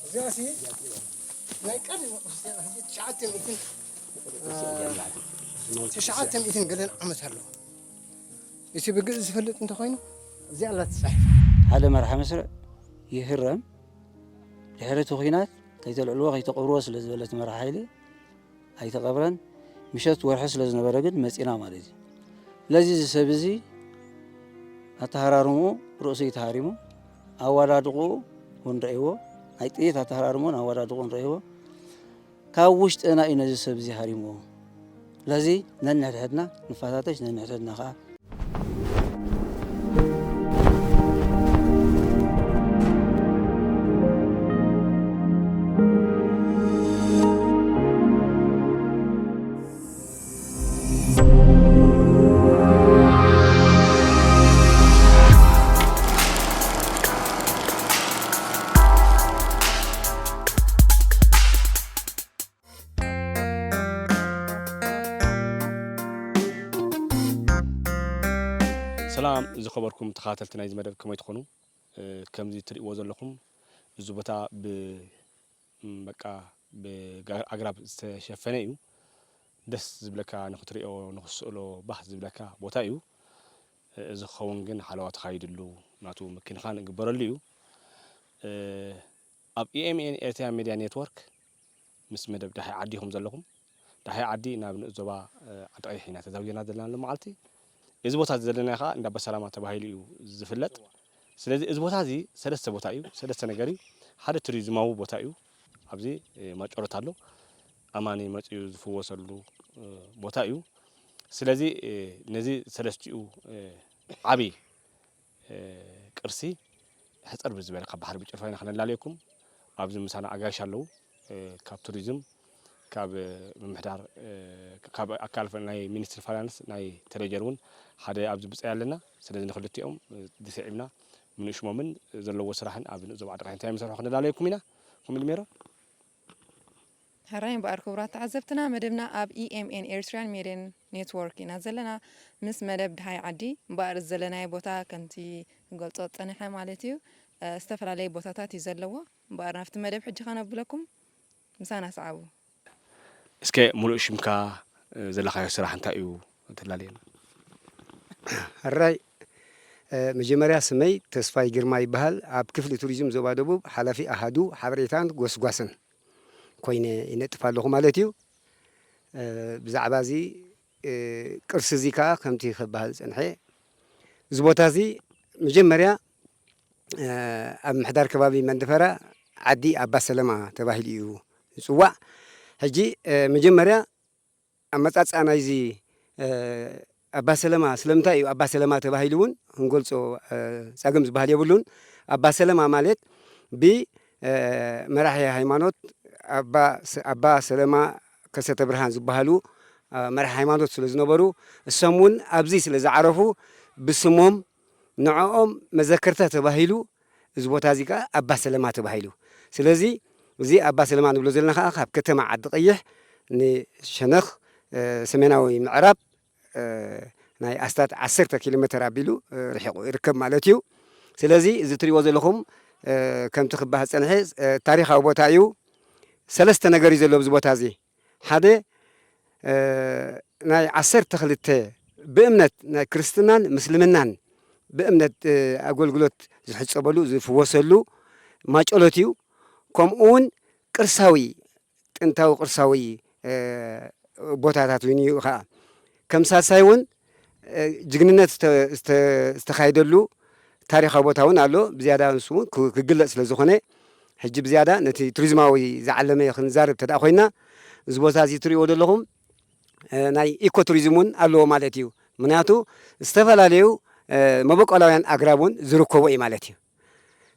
እዚኣሲ ናይ ቀደም ክርስትያን ሕጂ ትሽዓተ ሚእትን፣ እ፣ ትሽዓተ ሚእትን ገለን ዓመት ኣለዎ። እቲ ብግእዝ ዝፈልጥ እንተኾይኑ እዚኣ ኣላ ትጻሒፍ። ሓደ መርሓ መስርዕ ይህረም፣ ድሕሪ እቲ ኲናት ከይተልዕልዎ ከይተቕብርዎ ስለ ዝበለት መርሓ ሓይሊ ኣይተቐብረን። ምሸት ወርሒ ስለ ዝነበረ ግን መጺና ማለት እዩ። ስለዚ እዚ ሰብ እዚ ኣተሃራርምኡ ርእሱ እዩ ተሃሪሙ፣ ኣወዳድቕኡ እውን ረእይዎ፣ ናይ ጥይት ኣተሃራርምኡን ኣወዳድቕኡን ረእይዎ። ካብ ውሽጥና እዩ ነዚ ሰብ እዚ ሃሪምዎ። ስለዚ ነንሕድሕድና ንፈታተሽ፣ ነንሕድሕድና ኸዓ ሰላም ዝኸበርኩም ተኸታተልቲ ናይዚ መደብ፣ ከመይ ትኾኑ? እ፣ ከምዚ ትርእይዎ ዘለኹም እዚ ቦታ ብ-፣ ም፣ በቃ ብጋ-፣ ኣግራብ ዝተሸፈነ እዩ። ደስ ዝብለካ፣ ንኽትርእዮ ንኽትስእሎ ባህ ዝብለካ ቦታ እዩ። እ፣ እዚ ክኸውን ግን ሓለዋ ተኻይድሉ፣ ናቱ ምክንኻን ይግበረሉ እዩ። እ፣ ኣብ ኢ ኤም ኤን ኤርትራ ሜድያ ኔትወርክ ምስ መደብ ዳሃይ ዓዲ ኢኹም ዘለኹም። ዳሃይ ዓዲ ናብ ንኡስ ዞባ፣ እ፣ ዓዲ ቀይሕ ኢና ተዛዊርና ዘለና ሎሚ መዓልቲ። እዚ ቦታ እዚ ዘለናዮ ኸዓ እንዳ ኣባ ሰላማ ተባሂሉ እዩ ዝፍለጥ። ስለዚ እዚ ቦታ እዚ ሰለስተ ቦታ እዩ፣ ሰለስተ ነገር እዩ። ሓደ ቱሪዝማዊ ቦታ እዩ። ኣብዚ፣ እ፣ ማጨሎት ኣሎ። ኣማኒ መፅዩ ዝፍወሰሉ፣ እ፣ ቦታ እዩ። ስለዚ፣ እ፣ ነዚ ሰለስቲኡ፣ እ፣ ዓብዪ እ፣ ቅርሲ ሕፅር ብዝበለ ካብ ባሕሪ ብጭልፋ ኢና ክነላልየኩም። ኣብዚ ምሳና ኣጋይሽ ኣለዉ። እ፣ ካብ ቱሪዝም፣ ካብ፣ እ፣ ምምሕዳር፣ እ፣ ካብ ኣካል ፈ-፣ ናይ ሚኒስትሪ ፋይናንስ ናይ ትሬጀር እውን ሓደ ኣብዚ ብፃይ ኣለና። ስለዚ ንክልቲኦም፣ እ፣ ዝስዒብና ምንእሽሞምን ዘለዎ ስራሕን ኣብ ንኡስ ዞባ ዓዲ ቀይሕ እንታይ ይሰርሑ ክነላልየኩም ኢና። ከምኡ ኢሉ ሜሮ። ሕራይ እምበኣር ክቡራት ተዓዘብትና፣ መደብና ኣብ ኢ ኤም ኤን ኤርትራን ሜድያን ኔትወርክ ኢና ዘለና። ምስ መደብ ድሃይ ዓዲ እምበኣር፣ እዚ ዘለናዮ ቦታ ከምቲ ክገልጾ ዝጸንሐ ማለት እዩ፣ እ፣ ዝተፈላለየ ቦታታት እዩ ዘለዎ። እምበኣር ናብቲ መደብ ሕጂ ከነብለኩም፣ ምሳና ሰዓቡ። እስከ ሙሉእ ሽምካ፣ እ፣ ዘለኻዮ ስራሕ እንታይ እዩ? ተላልየና። ሕራይ፣ እ፣ መጀመርያ ስመይ ተስፋይ ግርማ ይበሃል። ኣብ ክፍሊ ቱሪዝም ዞባ ደቡብ ሓላፊ ኣሃዱ ሓበሬታን ጎስጓስን ኮይነ ይነጥፍ ኣለኹ ማለት እዩ። እ፣ ብዛዕባ እዚ፣ እ፣ ቅርሲ እዚ ከኣ ከምቲ ክበሃል ዝጸንሐ፣ እዚ ቦታ እዚ መጀመርያ፣ እ፣ ኣብ ምሕዳር ከባቢ መንደፈራ ዓዲ ኣባ ሰለማ ተባሂሉ እዩ ዝጽዋዕ። ሕጂ፣ እ፣ መጀመርያ ኣመጻጽኣ ናይዚ፣ እ፣ ኣባ ሰለማ፣ ስለምንታይ እዩ ኣባ ሰለማ ተባሂሉ እውን ክንገልጾ፣ እ፣ ጸገም ዝበሃል የብሉን። ኣባ ሰለማ ማለት ብ፣ እ፣ መራሒ ሃይማኖት ኣባ ሰ-፣ ኣባ ሰለማ ከሰተ ብርሃን ዝበሃሉ፣ እ፣ መራሒ ሃይማኖት ስለ ዝነበሩ፣ እሶም እውን ኣብዚ ስለ ዝዓረፉ ብስሞም ንዕኦም መዘከርታ ተባሂሉ፣ እዚ ቦታ እዚ ከኣ ኣባ ሰለማ ተባሂሉ። ስለዚ እዚ ኣባ ሰለማ ንብሎ ዘለና ከኣ ካብ ከተማ ዓዲ ቀይሕ ንሸነኽ፣ እ፣ ሰሜናዊ ምዕራብ፣ እ፣ ናይ ኣስታት ዓሰርተ ኪሎ ሜተር ኣቢሉ፣ እ፣ ርሒቑ ይርከብ ማለት እዩ። ስለዚ እዚ ትሪእዎ ዘለኹም፣ እ፣ ከምቲ ክበሃል ዝጸንሐ፣ እ፣ ታሪኻዊ ቦታ እዩ። ሰለስተ ነገር እዩ ዘሎ ኣብዚ ቦታ እዚ። ሓደ፣ እ፣ ናይ ዓሰርተ ክልተ ብእምነት ናይ ክርስትናን ምስልምናን ብእምነት፣ እ፣ ኣገልግሎት ዝሕጸበሉ ዝፍወሰሉ ማጨሎት እዩ። ከምኡ እውን ቅርሳዊ፣ ጥንታዊ ቅርሳዊ፣ እ፣ ቦታታት እውን እዩ ኸዓ። ከም ሳልሳይ እውን፣ እ፣ ጅግንነት ዝተ-፣ ዝተ-፣ ዝተኻየደሉ ታሪኻዊ ቦታ እውን ኣሎ። ብዝያዳ ንሱ እውን ክ-፣ ክግለጽ ስለ ዝኾነ፣ ሕጂ ብዝያዳ ነቲ ቱሪዝማዊ ዝዓለመ ክንዛረብ እንተ ደኣ ኮይንና፣ እዚ ቦታ እዚ ትርእይዎ ዘለኹም፣ እ፣ ናይ ኢኮ ቱሪዝም እውን ኣለዎ ማለት እዩ። ምኽንያቱ ዝተፈላለዩ፣ እ፣ መበቆላውያን ኣግራብ እውን ዝርከቦ እዩ ማለት እዩ።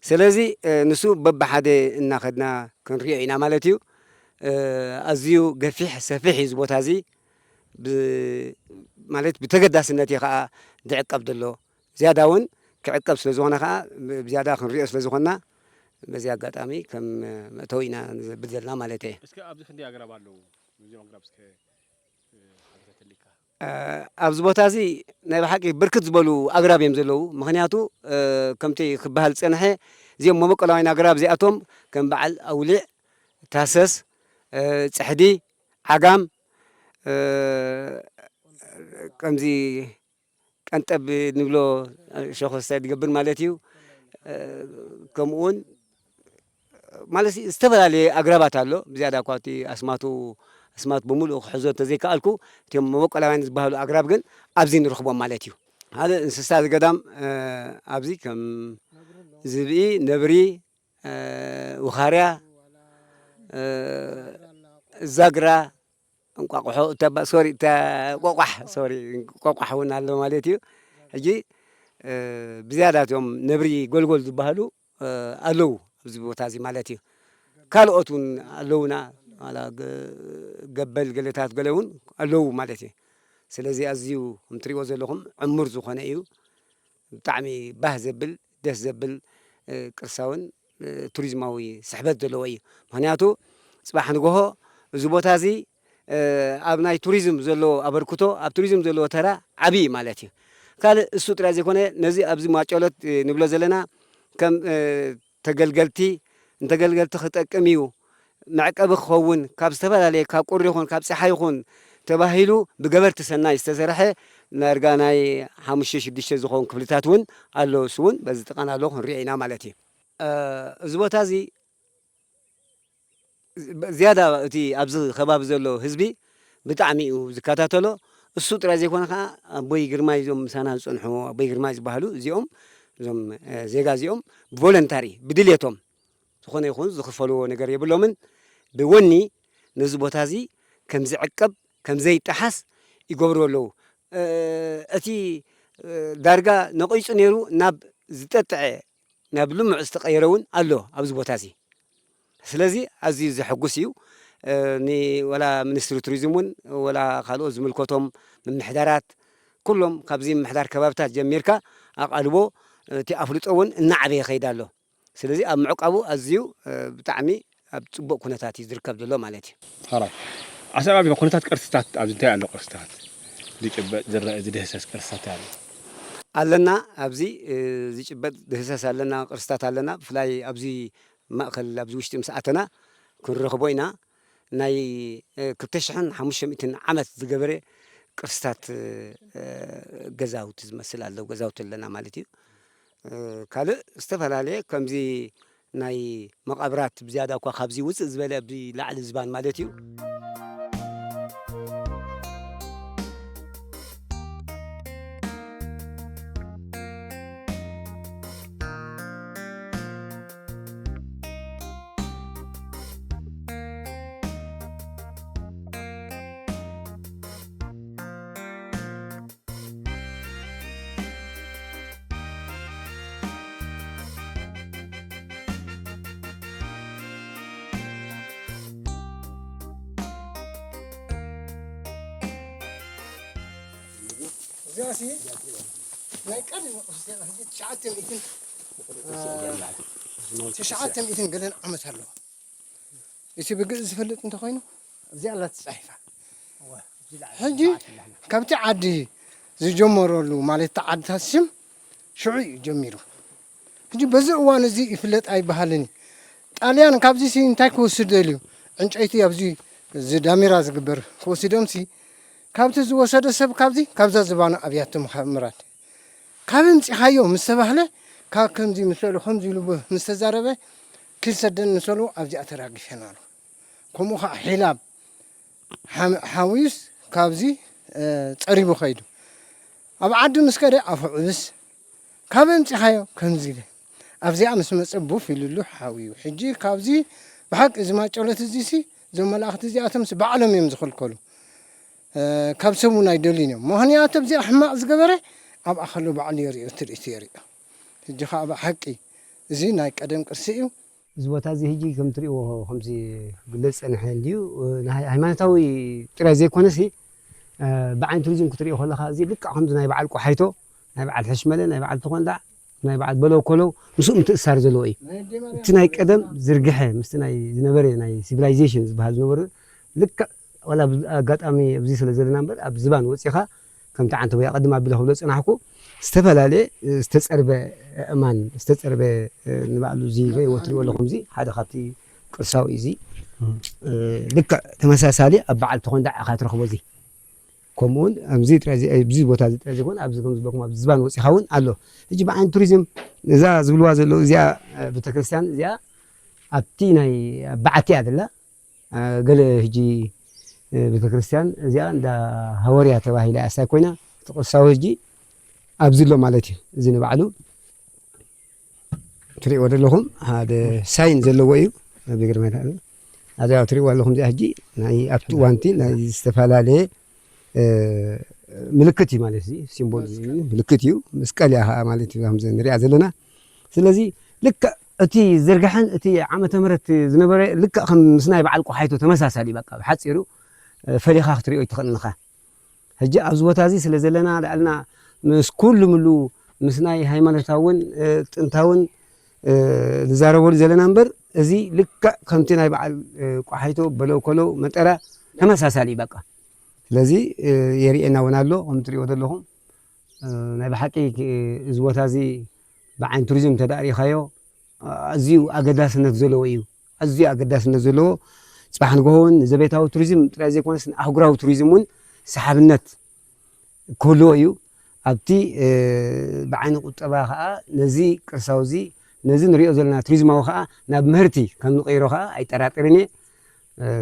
ስለዚ፣ እ፣ ንሱ በብሓደ እናኸድና ክንሪኦ ኢና ማለት እዩ። እ፣ ኣዝዩ ገፊሕ ሰፊሕ እዩ እዚ ቦታ እዚ። ብ-፣ ማለት ብተገዳስነት እዩ ኸዓ ዝዕቀብ ዘሎ። ዝያዳ እውን ክዕቀብ ስለ ዝኾነ ኸዓ ብ-፣ ብዝያዳ ክንሪኦ ስለ ዝኾንና በዚ ኣጋጣሚ ከም መእተዊ ኢና ንዘብል ዘለና ማለት እየ። እስከ ኣብዚ ክንደይ ኣግራብ ኣለዉ? እዞም ኣግራብ እስከ፣ እ፣ ሓተተልካ። እ፣ ኣብዚ ቦታ እዚ ናይ ብሓቂ ብርክት ዝበሉ ኣግራብ እዮም ዘለዉ። ምኽንያቱ፣ እ፣ ከምቲ ክበሃል ዝጸንሐ እዚኦም መበቆላውያን ኣግራብ እዚኣቶም ከም በዓል ኣውሊዕ፣ ታሰስ፣ እ፣ ጽሕዲ፣ ዓጋም፣ እ፣ ከምዚ ቀንጠብ ንብሎ ሸኾ ስታይ ዝገብር ማለት እዩ። እ፣ ከምኡውን ማለት እዩ ዝተፈላለየ ኣግራባት ኣሎ። ብዝያዳ እኳ እቲ ኣስማቱ ኣስማት ብምሉእ ክሕዞ እንተዘይከኣልኩ፣ እቶም መበቆላውያን ዝበሃሉ ኣግራብ ግን ኣብዚ ንረኽቦም ማለት እዩ። ካልእ እንስሳ ዘገዳም፣ እ፣ ኣብዚ ከም ዝብኢ፣ ነብሪ፣ እ፣ ውኻርያ፣ እ፣ ዛግራ፣ እንቋቑሖ፣ እታ ባ-፣ ሶሪ፣ እታ ቆቋሕ፣ ሶሪ፣ ቆቋሕ እውን ኣሎ ማለት እዩ። ሕጂ፣ እ፣ ብዝያዳ እቶም ነብሪ ጎልጎል ዝበሃሉ፣ እ፣ ኣለዉ ኣብዚ ቦታ እዚ ማለት እዩ። ካልኦት እውን ኣለዉና፣ ዋላ ገ-፣ ገበል ገለታት ገለ እውን ኣለዉ ማለት እዩ። ስለዚ ኣዝዩ ከም ትሪእዎ ዘለኹም ዕሙር ዝኾነ እዩ። ብጣዕሚ ባህ ዘብል፣ ደስ ዘብል፣ እ፣ ቅርሳውን፣ እ፣ ቱሪዝማዊ ስሕበት ዘለዎ እዩ። ምኽንያቱ፣ ጽባሕ ንግሆ እዚ ቦታ እዚ፣ እ፣ ኣብ ናይ ቱሪዝም ዘለዎ ኣበርክቶ፣ ኣብ ቱሪዝም ዘለዎ ተራ ዓቢ እዩ ማለት እዩ። ካልእ እሱ ጥራይ ዘይኮነ፣ ነዚ ኣብዚ ማጨሎት፣ እ፣ ንብሎ ዘለና ከም፣ እ፣ ተገልገልቲ፣ ንተገልገልቲ ክጠቅም እዩ፣ መዕቀቢ ክኸውን፣ ካብ ዝተፈላለየ፣ ካብ ቁሪ ይኹን፣ ካብ ጸሓይ ይኹን ተባሂሉ ብገበርቲ ሰናይ ዝተሰርሐ ዳርጋ ናይ ሓሙሽተ ሽዱሽተ ዝኸውን ክፍልታት እውን ኣሎ። እሱ እውን በዚ ጥቃን ኣሎ ክንሪኦ ኢና ማለት እዩ። እ፣ እዚ ቦታ እዚ ዝያዳ እቲ ኣብዚ ከባቢ ዘሎ ህዝቢ ብጣዕሚ እዩ ዝከታተሎ። እሱ ጥራይ ዘይኮነ ከዓ ኣቦይ ግርማይ፣ እዞም ምሳና ዝጸንሑ ኣቦይ ግርማይ ዝበሃሉ እዚኦም፣ እዞም፣ እ፣ ዜጋ እዚኦም ብቮለንታሪ፣ ብድልየቶም፣ ዝኾነ ይኹን ዝኽፈልዎ ነገር የብሎምን። ብወኒ ነዚ ቦታ እዚ ከም ዝዕቀብ፣ ከም ዘይጠሓስ ይገብሩ ኣለዉ። እ፣ እቲ፣ እ፣ ዳርጋ ነቒጹ ነይሩ ናብ ዝጠጥዐ፣ ናብ ልሙዕ ዝተቐየረ እውን ኣሎ ኣብዚ ቦታ እዚ። ስለዚ ኣዝዩ ዘሐጉስ እዩ። እ፣ ኒ-፣ ወላ ሚኒስትሪ ቱሪዝም እውን፣ ወላ ካልኦት ዝምልከቶም ምምሕዳራት፣ ኩሎም ካብዚ ምምሕዳር ከባብታት ጀሚርካ ኣቓልቦ፣ እቲ ኣፍልጦ እውን እናዓበየ ይኸይድ ኣሎ። ስለዚ ኣብ ምዕቃቡ ኣዝዩ፣ እ፣ ብጣዕሚ ኣብ ጽቡቕ ኩነታት እዩ ዝርከብ ዘሎ ማለት እዩ። ሕራይ። ዓሰብ ኣብ ኩነታት ቅርስታት ኣብዚ እንታይ ኣሎ? ቅርስታት ዝጭበጥ ዝረአ ዝድህሰስ ቅርስታት ኣሎ? ኣለና፣ ኣብዚ፣ እ፣ ዝጭበጥ ድህሰስ ኣለና፣ ቅርስታት ኣለና። ብፍላይ ኣብዚ ማእከል ኣብዚ ውሽጢ ምስ ኣተና ክንረኽቦ ኢና። ናይ፣ እ፣ ክልተ ሽሕን ሓሙሽተ ሚእትን ዓመት ዝገበረ ቅርስታት፣ እ፣ ገዛውቲ ዝመስል ኣለዉ፣ ገዛውቲ ኣለና ማለት እዩ። እ፣ ካልእ ዝተፈላለየ ከምዚ ናይ መቓብራት ብዝያዳ እኳ ካብዚ ውፅእ ዝበለ ኣብዚ ላዕሊ ዝባን ማለት እዩ። እዚኣሲ ናይ ቀደም ክርስትያን ሕጂ ትሽዓተ ሚእትን፣ ትሽዓተ ሚእትን ገለን ዓመት ኣለዎ። እቲ ብግእዝ ዝፈልጥ እንተኾይኑ እዚኣ ኣላ ተጻሒፋ። ሕጂ ካብቲ ዓዲ ዝጀመረሉ ማለት እቲ ዓድታት ስም ሽዑ እዩ ጀሚሩ። ሕጂ በዚ እዋን እዚ ይፍለጥ ኣይበሃልን እዩ። ጣልያን ካብዚ ሲ እንታይ ክወስድ ደልዩ? ዕንጨይቲ ኣብዚ እዚ ዳሜራ ዝግበር ክወስዶም ሲ ካብቲ ዝወሰደ ሰብ ካብዚ ካብዛ ዝባኑ ኣብያተ ምኻምራት ካብ ኣምጺኻዮ ምስ ተባህለ ካብ ከምዚ ምስ በሉ ከምዚ ኢሉ ብ-፣ ምስ ተዛረበ ክሰደን ንሰሉ ኣብዚኣ ተራጊፈን ኣሎ። ከምኡ ኸዓ ሒላብ ሓም-፣ ሓውዩስ ካብዚ፣ እ፣ ጸሪቡ ኸይዱ። ኣብ ዓዲ ምስ ከደ ኣፉ ዕብስ፣ ካብ ኣምጺኻዮ ከምዚ ኢለ። ኣብዚኣ ምስ መጸ ቡፍ ኢሉሉ ሓውዩ። ሕጂ ካብዚ ብሓቂ እዚ ማጨሎት እዚሲ፣ እዞም መላእኽቲ እዚኣቶምስ ባዕሎም እዮም ዝኽልከሉ። እ፣ ካብ ሰብ እውን ኣይደልዩን እዮም። ምኽንያቱ ኣብዚኣ ሕማቕ ዝገበረ ኣብኣ ከሎ ባዕሉ የርእዮ፣ ትርኢቱ የርእዮ። ሕጂ ኸዓ ብሓቂ እዚ ናይ ቀደም ቅርሲ እዩ። እዚ ቦታ እዚ ሕጂ ከም ትሪእዎ ከምዚ ክግለጽ ጸንሐ እንድዩ። ናይ ሃይማኖታዊ ጥራይ ዘይኮነሲ፣ እ፣ ብዓይኒ ቱሪዝም ክትሪኦ ከለኻ እዚ ልክዕ ከምዚ ናይ በዓል ቆሓይቶ፣ ናይ በዓል ሕሽመለ፣ ናይ በዓል ተኾንዳዕ፣ ናይ በዓል በለው ኮለው ምስኡ ምትእስሳር ዘለዎ እዩ። እቲ ናይ ቀደም ዝርግሐ ምስቲ ናይ ዝነበረ ናይ ሲቪላይዜሽን ዝበሃል ዝነበረ ልክዕ ዋላ ብ-፣ ኣጋጣሚ ኣብዚ ስለ ዘለና እምበር ኣብ ዝባን ወፂኻ ከምቲ ዓንተቦይ ኣቐድም ኣቢለ ክብሎ ዝጸናሕኩ ዝተፈላለየ ዝተጸርበ ኣእማን ዝተጸርበ ንባዕሉ እዚ ወትሪዎ ኣለኹም እዚ ሓደ ካብቲ ቅርሳዊ እዩ እዚ ልክዕ ተመሳሳሊ ኣብ በዓል ተኾንዳ ኢኻ ትረኽቦ እዚ ከምኡውን ኣብዚ ጥራይ እዚ ኣብዚ ቦታ እዚ ጥራይ ዘይኮነ ኣብዚ ከም ዝበልኩም ኣብዚ ዝባን ወፂኻ እውን ኣሎ ሕጂ ብዓይነት ቱሪዝም እዛ ዝብልዋ ዘለዉ እዚኣ ቤተክርስትያን እዚኣ ኣብቲ ናይ በዓቲ እያ ዘላ ገለ ሕጂ ቤተክርስትያን እዚኣ እንዳ ሃወርያ ተባሂላ እያ ሳይ ኮይና እቲ ቅርሳዊ ሕጂ ኣብዚ ኣሎ ማለት እዩ እዚ ንባዕሉ ትሪእዎ ዘለኹም ሓደ ሳይን ዘለዎ እዩ ብግርመ ኣብዚኣ ትሪእዎ ኣለኹም እዚኣ ሕጂ ናይ ኣብቲ እዋንቲ ናይ ዝተፈላለየ ምልክት እዩ ማለት እዚ ሲምቦል ምልክት እዩ መስቀል እያ ከዓ ማለት እዩ ከምዚ ንሪኣ ዘለና ስለዚ ልክዕ እቲ ዝርግሐን እቲ ዓመተ ምህረት ዝነበረ ልክዕ ከም ምስ ናይ በዓል ቆሓይቶ ተመሳሳሊ በቃ ብሓፂሩ ፈሊኻ ክትሪኦ ይትኽእል ንኻ ሕጂ ኣብዚ ቦታ እዚ ስለ ዘለና ዳኣልና ምስ ኩሉ ምሉ ምስ ናይ ሃይማኖታውን ጥንታውን ዝዛረበሉ ዘለና እምበር እዚ ልክዕ ከምቲ ናይ በዓል ቆሓይቶ በለው ከለው መጠራ ተመሳሳሊ በቃ ስለዚ የርእየና እውን ኣሎ ከም ትሪኦ ዘለኹም ናይ ብሓቂ እዚ ቦታ እዚ ብዓይን ቱሪዝም ተዳእሪኻዮ ኣዝዩ ኣገዳስነት ዘለዎ እዩ ኣዝዩ ኣገዳስነት ዘለዎ ፅባሕ ንግሆ እውን ንዘቤታዊ ቱሪዝም ጥራይ ዘይኮነስ ንኣህጉራዊ ቱሪዝም እውን ሰሓብነት ክህልዎ እዩ ኣብቲ ብዓይኒ ቁጠባ ከዓ ነዚ ቅርሳዊ እዚ ነዚ ንሪኦ ዘለና ቱሪዝማዊ ከዓ ናብ ምህርቲ ከም ንቀይሮ ከዓ ኣይጠራጠርን እየ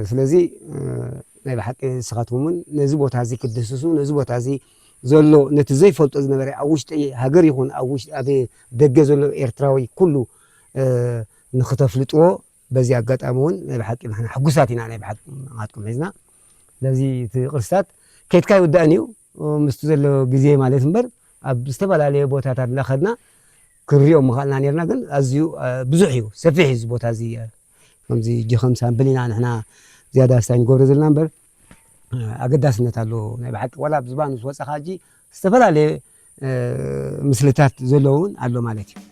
ስለዚ ናይ ብሓቂ ንስኻትኩም እውን ነዚ ቦታ እዚ ክትድህስሱ ነዚ ቦታ እዚ ዘሎ ነቲ ዘይፈልጦ ዝነበረ ኣብ ውሽጢ ሃገር ይኹን ኣብ ውሽጢ ኣብ ደገ ዘሎ ኤርትራዊ ኩሉ ንክተፍልጥዎ በዚ ኣጋጣሚ እውን ናይ ብሓቂ ንሕና ሕጉሳት ኢና ናይ ብሓቂ ናትኩም ሒዝና ስለዚ እቲ ቅርስታት ከይድካ ይውዳእን እዩ ምስቲ ዘሎ ግዜ ማለት እምበር ኣብ ዝተፈላለየ ቦታታት እናኸድና ክንሪኦ ምኻልና ነርና ግን ኣዝዩ ብዙሕ እዩ ሰፊሕ እዩ ቦታ እዚ ከምዚ ጂ ከም ሳምፕል ኢና ንሕና ዝያዳ ስታይ ንገብሮ ዘለና እምበር ኣገዳስነት ኣለዎ ናይ ብሓቂ ዋላ ብዝባኑ ዝወፀኻ ሕጂ ዝተፈላለየ ምስልታት ዘለውን ኣሎ ማለት እዩ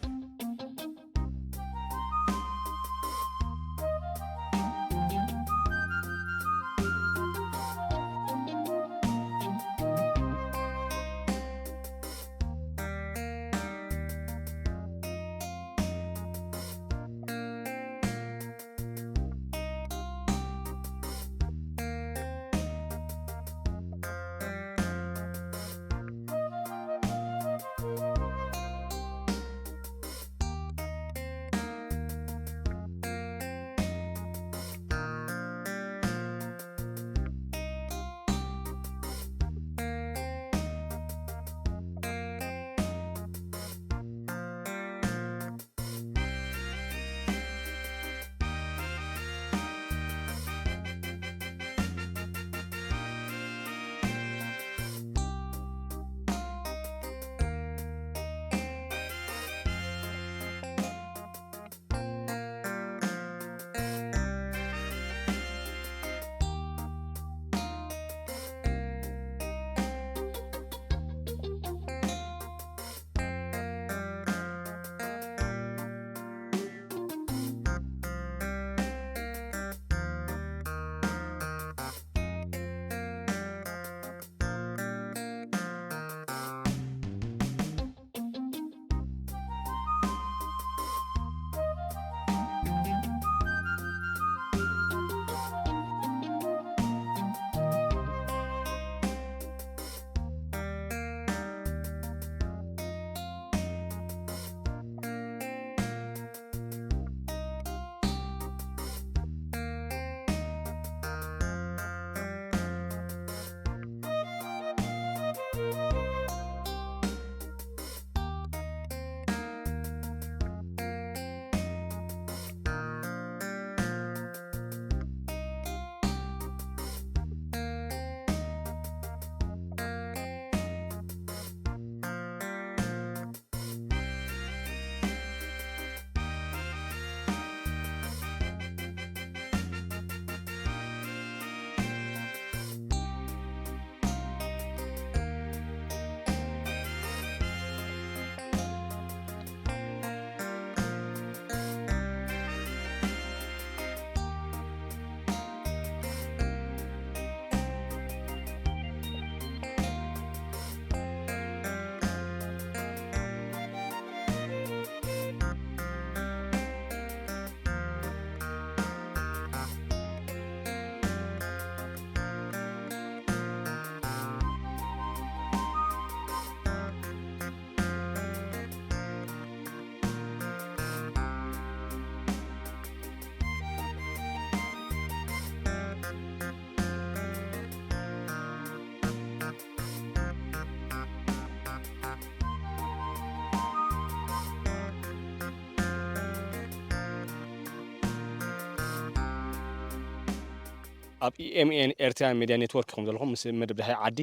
ኣብ E M N ኤርትራ ሚድያ ኔትወርክ ኢኹም ዘለኹም። ምስ መደብ ዳህይ ዓዲ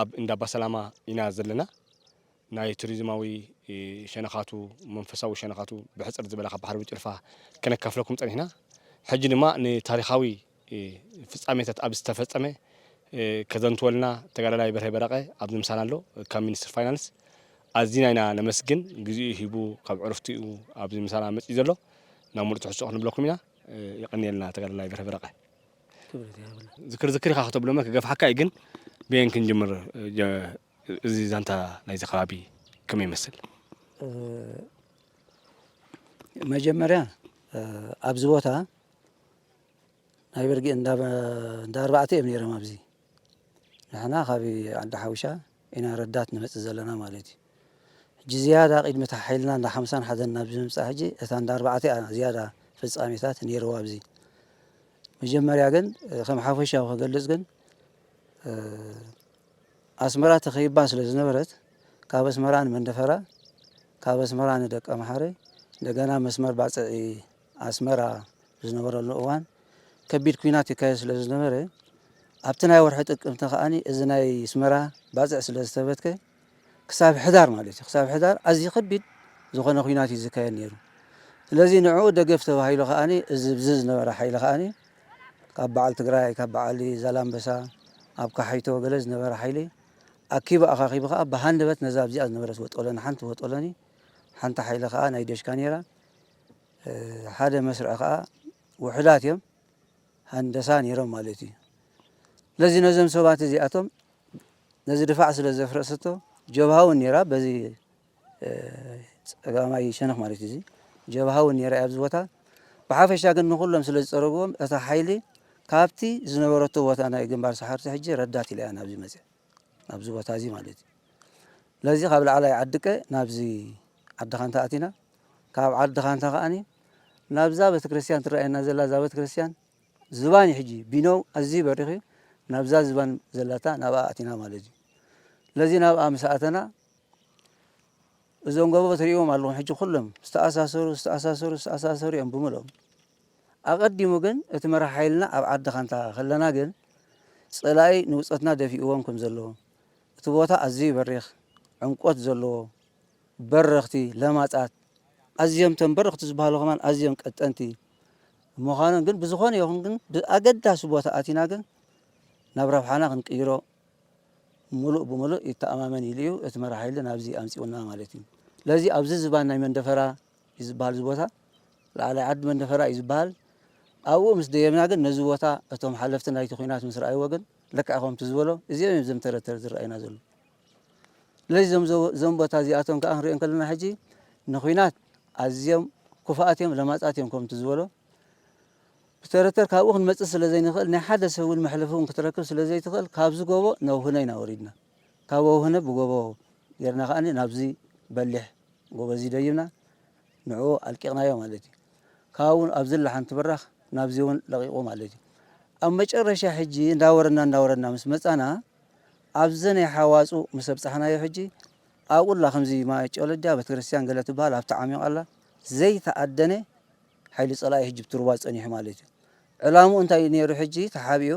ኣብ እንዳባ ሰላማ ኢና ዘለና። ናይ ቱሪዝማዊ ሸነኻቱ፣ መንፈሳዊ ሸነኻቱ ብሕጽር ዝበለ ካብ ባሕሪ ጭልፋ ከነካፍለኩም ጸኒሕና። ሕጂ ድማ ንታሪኻዊ ፍጻሜታት ኣብ ዝተፈጸመ ከዘንትወልና ተጋዳላይ በርሀ በረቐ ኣብዚ ምሳና ኣሎ፣ ካብ ሚኒስትሪ ፋይናንስ። ኣዚና ኢና ነመስግን፣ ግዜኡ ሂቡ ካብ ዕረፍቲኡ ኣብዚ ምሳና መጺኡ ዘሎ። ናብ ሙሉእ ትሕዝቶ ክንብለኩም ኢና። የቐንየልና ተጋዳላይ በርሀ በረቐ። ክብረት ይሃበልና። ዝክር ዝክር ኢኻ ከተብሎመ ክገፍሓካ እዩ፣ ግን ብየን ክንጅምር? ጀ-፣ እዚ ዛንታ ናይዚ ከባቢ ከመይ ይመስል? እ፣ መጀመርያ፣ እ፣ ኣብዚ ቦታ ናይ በርጊ እንዳ፣ እንዳ ኣርባዕተ እዮም ነይሮም ኣብዚ። ንሕና ካብ ዓዲ ሓውሻ ኢና ረዳት ንመጽእ ዘለና ማለት እዩ። ሕጂ ዝያዳ ቅድሚ እቲ ሓይልና እንዳ ሓምሳን ሓደን ናብዚ ምምጻእ ሕጂ እታ እንዳ ኣርባዕተ እያ ዝያዳ ፍጻሜታት ነይርዋ ኣብዚ። መጀመርያ ግን፣ እ፣ ከም ሓፈሻዊ ክገልጽ ግን፣ እ፣ ኣስመራ ተኸቢባ ስለ ዝነበረት፣ ካብ ኣስመራ ንመንደፈራ፣ ካብ ኣስመራ ንደቀ መሓረ፣ እንደገና መስመር ባጽዕ ኣስመራ ዝነበረሉ እዋን ከቢድ ኲናት ይካየድ ስለ ዝነበረ፣ ኣብቲ ናይ ወርሒ ጥቅምቲ ከኣኒ እዚ ናይ ኣስመራ ባጽዕ ስለ ዝተበትከ፣ ክሳብ ሕዳር ማለት እዩ፣ ክሳብ ሕዳር ኣዝዩ ከቢድ ዝኾነ ኲናት እዩ ዝካየድ ነይሩ። ስለዚ ንዕኡ ደገፍ ተባሂሉ ከኣኒ እዚ ብዚ ዝነበረ ሓይሊ ከኣኒ ካብ በዓል ትግራይ፣ ካብ በዓል ዛላምበሳ፣ ኣብ ካሓይቶ ገለ ዝነበረ ሓይሊ ኣኪቡ ኣኻኺቡ ከኣ ብሃንደበት ነዛ ኣብዚኣ ዝነበረት ወጦለኒ፣ ሓንቲ ወጦለኒ፣ ሓንቲ ሓይሊ ከኣ ናይ ደሽካ ነይራ፣ እ፣ ሓደ መስርዕ ከኣ ውሑዳት እዮም፣ ሃንደሳ ነይሮም ማለት እዩ። ስለዚ ነዞም ሰባት እዚኣቶም ነዚ ድፋዕ ስለ ዘፍረሰቶ፣ ጀብሃ እውን ነይራ፣ በዚ፣ እ፣ ጸጋማይ ሸነኽ ማለት እዩ። እዚ ጀብሃ እውን ነይራ እያ ኣብዚ ቦታ። ብሓፈሻ ግን ንኹሎም ስለ ዝጸረግዎም፣ እታ ሓይሊ ካብቲ ዝነበረቶ ቦታ ናይ ግንባር ሰሓርቲ ሕጂ ረዳት ኢላ እያ ናብዚ መጽያ፣ ናብዚ ቦታ እዚ ማለት እዩ። ስለዚ ካብ ላዕላይ ዓድቀ ናብዚ ዓዲ ኻንታ ኣቲና፣ ካብ ዓዲ ኻንታ ከኣኒ ናብዛ ቤተክርስትያን ትረኣየና ዘላ፣ እዛ ቤተክርስትያን ዝባን እዩ ሕጂ፣ ቢኖው ኣዝዩ በሪኽ እዩ። ናብዛ ዝባን ዘላታ ናብኣ ኣቲና ማለት እዩ። ስለዚ ናብኣ ምስ ኣተና፣ እዞም ጎቦ ትርእይዎም ኣለኹም፣ ሕጂ ኩሎም ዝተኣሳሰሩ፣ ዝተኣሳሰሩ፣ ዝተኣሳሰሩ እዮም ብምልኦም። ኣቐዲሙ ግን እቲ መራሒ ሓይልና ኣብ ዓዲ ኻንታ ከለና ግን፣ ጸላኢ ንውጸትና ደፊእዎም ከም ዘሎ፣ እቲ ቦታ ኣዝዩ በሪኽ፣ ዕምቆት ዘለዎ፣ በረኽቲ፣ ለማጻት፣ ኣዝዮም እቶም በረኽቲ ዝበሃሉ ከማን ኣዝዮም ቀጠንቲ ምዃኖም ግን፣ ብዝኾነ ይኹን ግን ብኣገዳሲ ቦታ ኣቲና ግን ናብ ረብሓና ክንቅይሮ ምሉእ ብምሉእ ይተኣማመን ኢሉ እዩ እቲ መራሒ ሓይሊ ናብዚ ኣምጺኡና ማለት እዩ። ስለዚ ኣብዚ ዝባን ናይ መንደፈራ እዩ ዝበሃል እዚ ቦታ፣ ላዕላይ ዓዲ መንደፈራ እዩ ዝበሃል። ኣብኡ ምስ ደየብና ግን ነዚ ቦታ እቶም ሓለፍቲ ናይቲ ኲናት ምስ ረኣይዎ ግን ልክዕ ከምቲ ዝበሎ እዚኦም እዮም እዞም ተረተር ዝረኣዩና ዘሎ። ስለዚ እዞም ዘ-፣ እዞም ቦታ እዚኣቶም ከኣ ክንሪኦ እንከለና ሕጂ ንኲናት ኣዝዮም ክፉኣት እዮም፣ ለማጻት እዮም ከምቲ ዝበሎ። ብተረተር ካብኡ ክንመጽእ ስለ ዘይንኽእል፣ ናይ ሓደ ሰብ እውን መሕለፊ እውን ክትረክብ ስለ ዘይትኽእል፣ ካብዚ ጎቦ ነውህነ ኢና ወሪድና። ካብ ወውህነ ብጎቦ ጌርና ከኣ ናብዚ በሊሕ ጎቦ እዚ ደይብና፣ ንዕኡ ኣልቂቕናዮ ማለት እዩ። ካብኡ እውን ኣብዚ ላ ሓንቲ በራኽ ናብዚ እውን ለቒቑ ማለት እዩ። ኣብ መጨረሻ ሕጂ እንዳወረድና፣ እንዳወረድና ምስ መጻና፣ ኣብዚ ናይ ሓዋጹ ምስ ኣብጻሕናዮ ሕጂ፣ ኣብኡ ላ ከምዚ ማይ ጨለጃ ቤተክርስትያን ገለ ትበሃል ኣብቲ ዓሚቕ ኣላ፣ ዘይተኣደነ ሓይሊ ጸላኢ ሕጂ ብትርዋ ጸኒሑ ማለት እዩ። ዕላምኡ እንታይ እዩ ነይሩ ሕጂ ተሓቢኡ?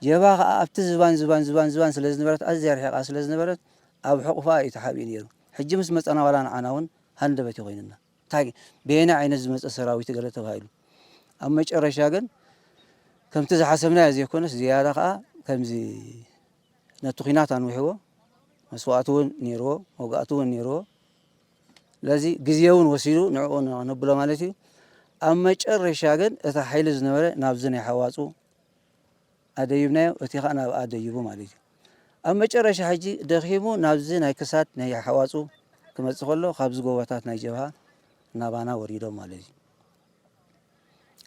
ጀብሃ ከኣ ኣብቲ ዝባን፣ ዝባን፣ ዝባን፣ ዝባን ስለ ዝነበረት፣ ኣዝያ ርሒቓ ስለ ዝነበረት፣ ኣብ ሕቑፋ እዩ ተሓቢኡ ነይሩ። ሕጂ ምስ መጸና ዋላ ንዓና እውን ሃንደበት እዩ ኮይኑና። እንታይ፣ በየናይ ዓይነት ዝመጸ ሰራዊት ገለ ተባሂሉ። ኣብ መጨረሻ ግን ከምቲ ዝሓሰብናዮ ዘይኮነስ ዝያዳ ከኣ ከምዚ ነቲ ኲናት ኣንዊሕዎ፣ መስዋእቲ እውን ነይርዎ፣ መውጋእቲ እውን ነይርዎ። ስለዚ ግዜ እውን ወሲዱ ንዕኡ ነ-፣ ነብሎ ማለት እዩ። ኣብ መጨረሻ ግን እቲ ሓይሊ ዝነበረ ናብዚ ናይ ሓዋጹ ኣደይብናዮ፣ እቲ ኸኣ ናብኣ ደይቡ ማለት እዩ። ኣብ መጨረሻ ሕጂ ደኺሙ ናብዚ ናይ ክሳድ ናይ ሓዋጹ ክመጽእ ከሎ፣ ካብዚ ጎቦታት ናይ ጀብሃ ናባና ወሪዶም ማለት እዩ።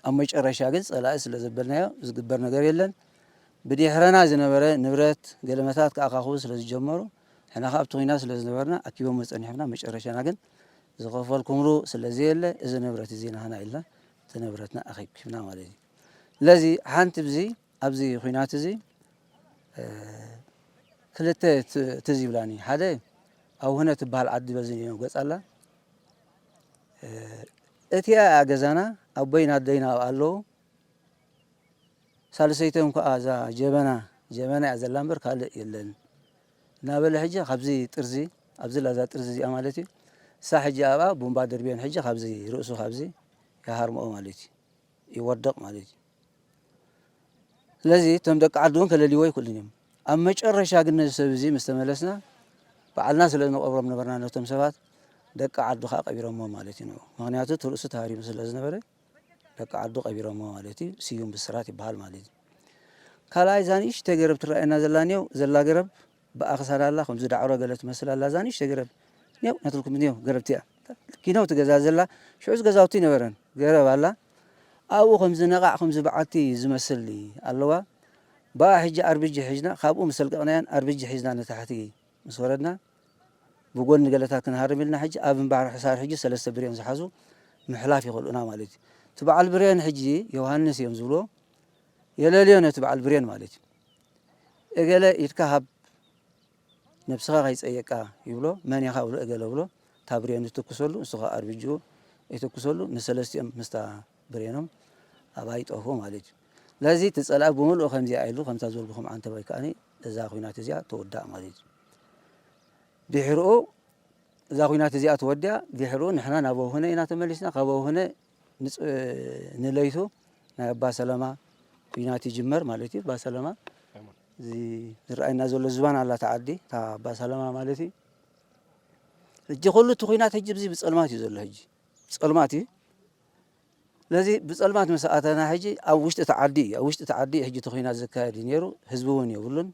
ኣብ መጨረሻ ግን ጸላኢ ስለ ዘበልናዮ ዝግበር ነገር የለን። ብድሕረና ዝነበረ ንብረት ገለመታት ክኣኻኽቡ ስለ ዝጀመሩ፣ ንሕና ከኣ ኣብቲ ኲናት ስለ ዝነበርና ኣኪቦም ጸኒሖምና። መጨረሻና ግን ዝኸፈልኩምሉ ስለ ዘየለ፣ እዚ ንብረት እዚ ናህና ኢልና እቲ ንብረትና ኣኺብኪብና ማለት እዩ። ስለዚ ሓንቲ ብዚ ኣብዚ ኲናት እዚ፣ እ፣ ክልተ ት-፣ ትዝ ይብላኒ። ሓደ ኣብ ውህነ ትበሃል ዓዲ በዚ ገጽ ኣላ። እ፣ እቲኣ እያ ገዛና፣ ኣቦይን ኣደይን ኣብኣ ኣለዉ። ሳልሰይቶም ከኣ እዛ ጀበና፣ ጀበና እያ ዘላ እምበር ካልእ የለን። እናበለ ሕጂ ካብዚ ጥርዚ፣ ኣብዚ ላዛ ጥርዚ እዚኣ ማለት እዩ። እሳ ሕጂ ኣብኣ ቡምባ ደርብዮን ሕጂ ካብዚ ርእሱ ካብዚ ይሃርምኦ ማለት እዩ። ይወድቕ ማለት እዩ። ስለዚ እቶም ደቂ ዓዲ እውን ከለልይዎ ኣይክእሉን እዮም። ኣብ መጨረሻ ግን ነዚ ሰብ እዚ ምስ ተመለስና ባዕልና ስለ ንቐብሮም ነበርና ነቶም ሰባት፣ ደቂ ዓዱ ከዓ ቀቢሮሞ ማለት እዩ። ምኽንያቱ እቲ ርእሱ ተሃሪሙ ስለ ዝነበረ ደቂ ዓዱ ቀቢሮሞ ማለት እዩ። ስዩም ብስራት ይበሃል ማለት እዩ። ካልኣይ እዛ ንእሽተይ ገረብ ትረኣየና ዘላ እኒኦ ዘላ ገረብ ብኣኽሳን ኣላ፣ ከምዚ ዳዕሮ ገለ ትመስል ኣላ። እዛ ንእሽተይ ገረብ እኒኦ ነትልኩም እኒኦ ገረብ እቲኣ ኪነው ትገዛ ዘላ ሽዑ ገዛውቲ ይነበረን ገረብ ኣላ። ኣብኡ ከምዚ ነቓዕ ከምዚ በዓቲ ዝመስል ኣለዋ። ብኣ ሕጂ ኣርብጂ ሒዝና ካብኡ ምስ ኣልቀቕናያን ኣርብጂ ሒዝና ንታሕቲ ምስ ወረድና ብጎኒ ገለታት ክንሃርም ኢልና ሕጂ ኣብ እምባር ሕሳር ሕጂ ሰለስተ ብሬን ዝሓዙ ምሕላፍ ይኽእሉና ማለት እዩ። እቲ በዓል ብሬን ሕጂ ዮሃንስ እዮም ዝብልዎ። የለልዮ ነቲ በዓል ብሬን ማለት እዩ። እገለ ኢድካ ሃብ ነብስኻ ከይጸየቃ ይብሎ። መን ኢኻ ብሎ እገለ ብሎ። እታ ብሬን ይትኩሰሉ፣ ንሱ ኸኣ ኣርብጅኡ ይትኩሰሉ። ንሰለስቲኦም ምስታ ብሬኖም ኣብኣ ይጠፍኡ ማለት እዩ። ስለዚ እቲ ጸላኢ ብምልኡ ከምዚኣ ኢሉ ከምታ ዝበልኩኹም ዓንተባይ ከኣ እዛ ኲናት እዚኣ ተወዳእ ማለት እዩ። ድሕርኡ እዛ ኲናት እዚኣ ተወዲኣ፣ ድሕርኡ ንሕና ናብ ኣውህነ ኢና ተመሊስና። ካብ ኣውህነ ንጽ-፣ ንለይቱ ናይ ኣባ ሰለማ ኲናት ይጅመር ማለት እዩ። ኣባ ሰለማ እዚ ዝረኣየና ዘሎ ዝባን ኣላ እታ ዓዲ፣ እታ ኣባ ሰለማ ማለት እዩ። ሕጂ ኩሉ እቲ ኲናት ሕጂ ብዚ ብጸልማት እዩ ዘሎ። ሕጂ ብጸልማት እዩ። ስለዚ ብጸልማት ምስ ኣተና ሕጂ ኣብ ውሽጢ እቲ ዓዲ እዩ፣ ኣብ ውሽጢ እቲ ዓዲ እዩ ሕጂ እቲ ኲናት ዝካየድ እዩ ነይሩ። ህዝቢ እውን የብሉን።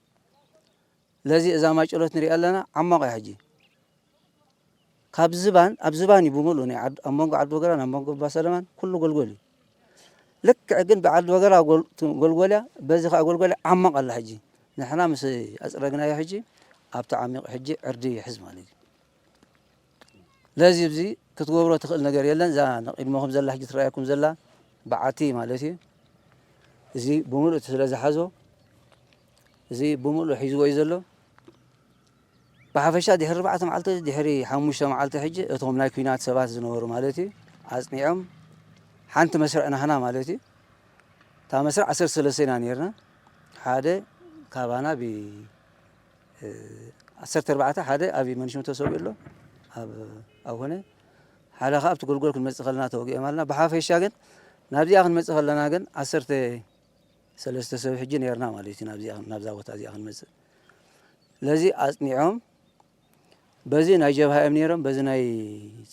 ስለዚ እዛ ማጨሎት ንሪኣ ኣለና፣ ዓሞቕ እያ ሕጂ። ካብ ዝባን፣ ኣብ ዝባን እዩ ብምሉእ ናይ ዓድ-፣ ኣብ መንጎ ዓዲ ወገራን ኣብ መንጎ ኣባ ሰለማን ኩሉ ጎልጎል እዩ። ልክዕ ግን ብዓዲ ወገራ ጎል-፣ ጎልጎልያ፣ በዚ ኸዓ ጎልጎልያ ዓሞቕ ኣላ ሕጂ። ንሕና ምስ ኣጽረግናዮ ሕጂ ኣብቲ ዓሚቕ ሕጂ ዕርዲ ይሕዝ ማለት እዩ። ለዚ እዚ ክትገብሮ ትኽእል ነገር የለን። እዛ ንቕድመኹም ዘላ ሕጂ ትረኣየኩም ዘላ በዓቲ ማለት እዩ። እዚ ብምሉእ እቲ ስለ ዝሓዞ፣ እዚ ብምሉእ ሒዝዎ እዩ ዘሎ። ብሓፈሻ ድሕሪ ኣርባዕተ መዓልቲ፣ ድሕሪ ሓሙሽተ መዓልቲ ሕጂ እቶም ናይ ኲናት ሰባት ዝነበሩ ማለት እዩ፣ ኣጽኒዖም ሓንቲ መስርዕ ናህና ማለት እዩ። እታ መስርዕ ዓሰርተ ሰለስተ ኢና ነይርና። ሓደ ካባና ብ-፣ እ፣ ዓሰርተ ኣርባዕተ፣ ሓደ ኣብ መንሽም ተሰዊኡ ኣሎ፣ ኣብ፣ ኣብ ኾነ፣ ሓደ ኸኣ ኣብቲ ጎልጎል ክንመጽእ ከለና ተወጊኦም ኣለና። ብሓፈሻ ግን ናብዚኣ ክንመጽእ ከለና ግን ዓሰርተ ሰለስተ ሰብ ሕጂ ነይርና ማለት እዩ። ናብዚኣ፣ ናብዛ ቦታ እዚኣ ክንመጽእ። ስለዚ ኣጽኒዖም፣ በዚ ናይ ጀብሃ እዮም ነይሮም፣ በዚ ናይ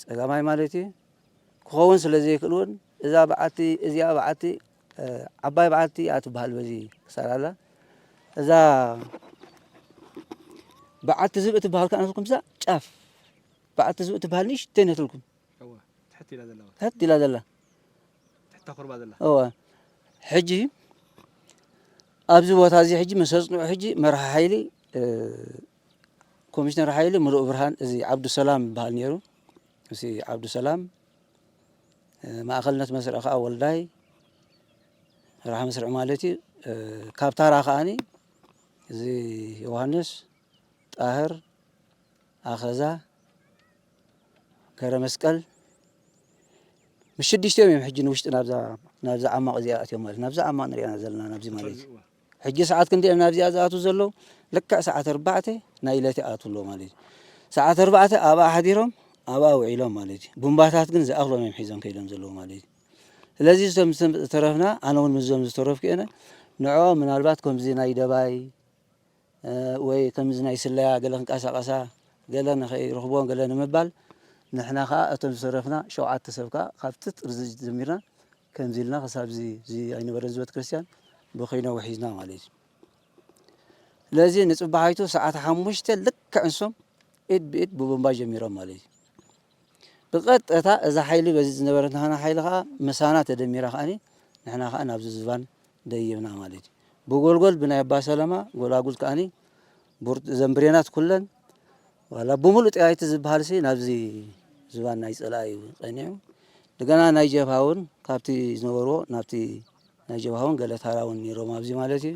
ጸጋማይ ማለት እዩ። ክኸውን ስለ ዘይክእል እውን እዛ በዓቲ፣ እዚኣ በዓቲ፣ እ፣ ዓባይ በዓቲ እያ ትበሃል በዚ ክሳራ ኣላ። እዛ በዓቲ ዝብኢ ትበሃል ከኣ ነትልኩም፣ እዛ ጫፍ በዓቲ ዝብኢ ትበሃል ንእሽተይ ነትልኩም። እወ፣ ትሕት ኢላ ዘላ። ትሕት ኢላ ዘላ። ትሕት ታኹርባ ዘላ። እወ። ሕጂ ኣብዚ ቦታ እዚ ሕጂ ምስ ኣጽንዑ ሕጂ መርሃ ሓይሊ፣ እ፣ ኮሚሽነር ሓይሊ ምሉእ ብርሃን፣ እዚ ዓብዱሰላም ይበሃል ነይሩ። እዚ ዓብዱሰላም፣ እ፣ ማእኸልነት መስርዕ ከኣ ወልዳይ፣ መራሒ መስርዕ ማለት እዩ። እ፣ ካብ ታራ ከኣኒ እዚ ዮሃንስ፣ ጣህር፣ ኣኸዛ፣ ገረመስቀል፣ ምስ ሽዱሽቲኦም እዮም ሕጂ ንውሽጢ ናብዛ፣ ናብዛ ዓማቕ እዚኣ ኣትዮም ማለት፣ ናብዛ ዓማቕ ንሪኣ ዘለና ናብዚ ማለት እዩ። ሕጂ ሰዓት ክንደይ እዮም ናብዚኣ ዝኣትዉ ዘለዉ? ልክዕ ሰዓት ኣርባዕተ ናይ ለይቲ ይኣትዉ ኣለዉ ማለት እዩ። ሰዓት ኣርባዕተ ኣብኣ ሓዲሮም ኣብኣ ውዒሎም ማለት እዩ። ቡምባታት ግን ዝኣኽሎም እዮም ሒዞም ከይዶም ዘለዉ ማለት እዩ። ስለዚ እዞም ዝተረፍና፣ ኣነ እውን ምስዞም ዝተረፍኩ እየ፣ ንዕኦም ምናልባት ከምዚ ናይ ደባይ፣ እ፣ ወይ ከምዚ ናይ ስለያ ገለ ክንቀሳቐሳ፣ ገለ ንኸይረኽብዎም ገለ ንምባል፣ ንሕና ኸኣ እቶም ዝተረፍና ሸውዓተ ሰብ ከኣ ካብቲ ጥርዚ ጀሚርና ከምዚ ኢልና ክሳብ እዚ፣ እዚ ኣይነበረን እዚ ቤተክርስትያን ብኺኖ ውሒዝና ማለት እዩ። ስለዚ ንጽባሓይቱ ሰዓት ሓሙሽተ ልክዕ ንሶም ኢድ ብኢድ ብቦምባ ጀሚሮም ማለት እዩ። ብቐጥታ እዛ ሓይሊ በዚ ዝነበረት ናህና ሓይሊ ኸኣ ምሳና ተደሚራ ከኣኒ ንሕና ኸኣ ናብዚ ዝባን ደይብና ማለት እዩ። ብጎልጎል ብናይ ኣባ ሰለማ ጎላጉል ከኣኒ ቡር-፣ ዘን ብሬናት ኩለን ዋላ ብምሉእ ጠያይቲ ዝበሃልሲ ናብዚ ዝባን ናይ ጸላኢ እዩ ጸኒሑ። እንደገና ናይ ጀብሃ እውን ካብቲ ዝነበርዎ ናብቲ ናይ ጀብሃ እውን ገለ ታራ እውን ነይሮም ኣብዚ ማለት እዩ።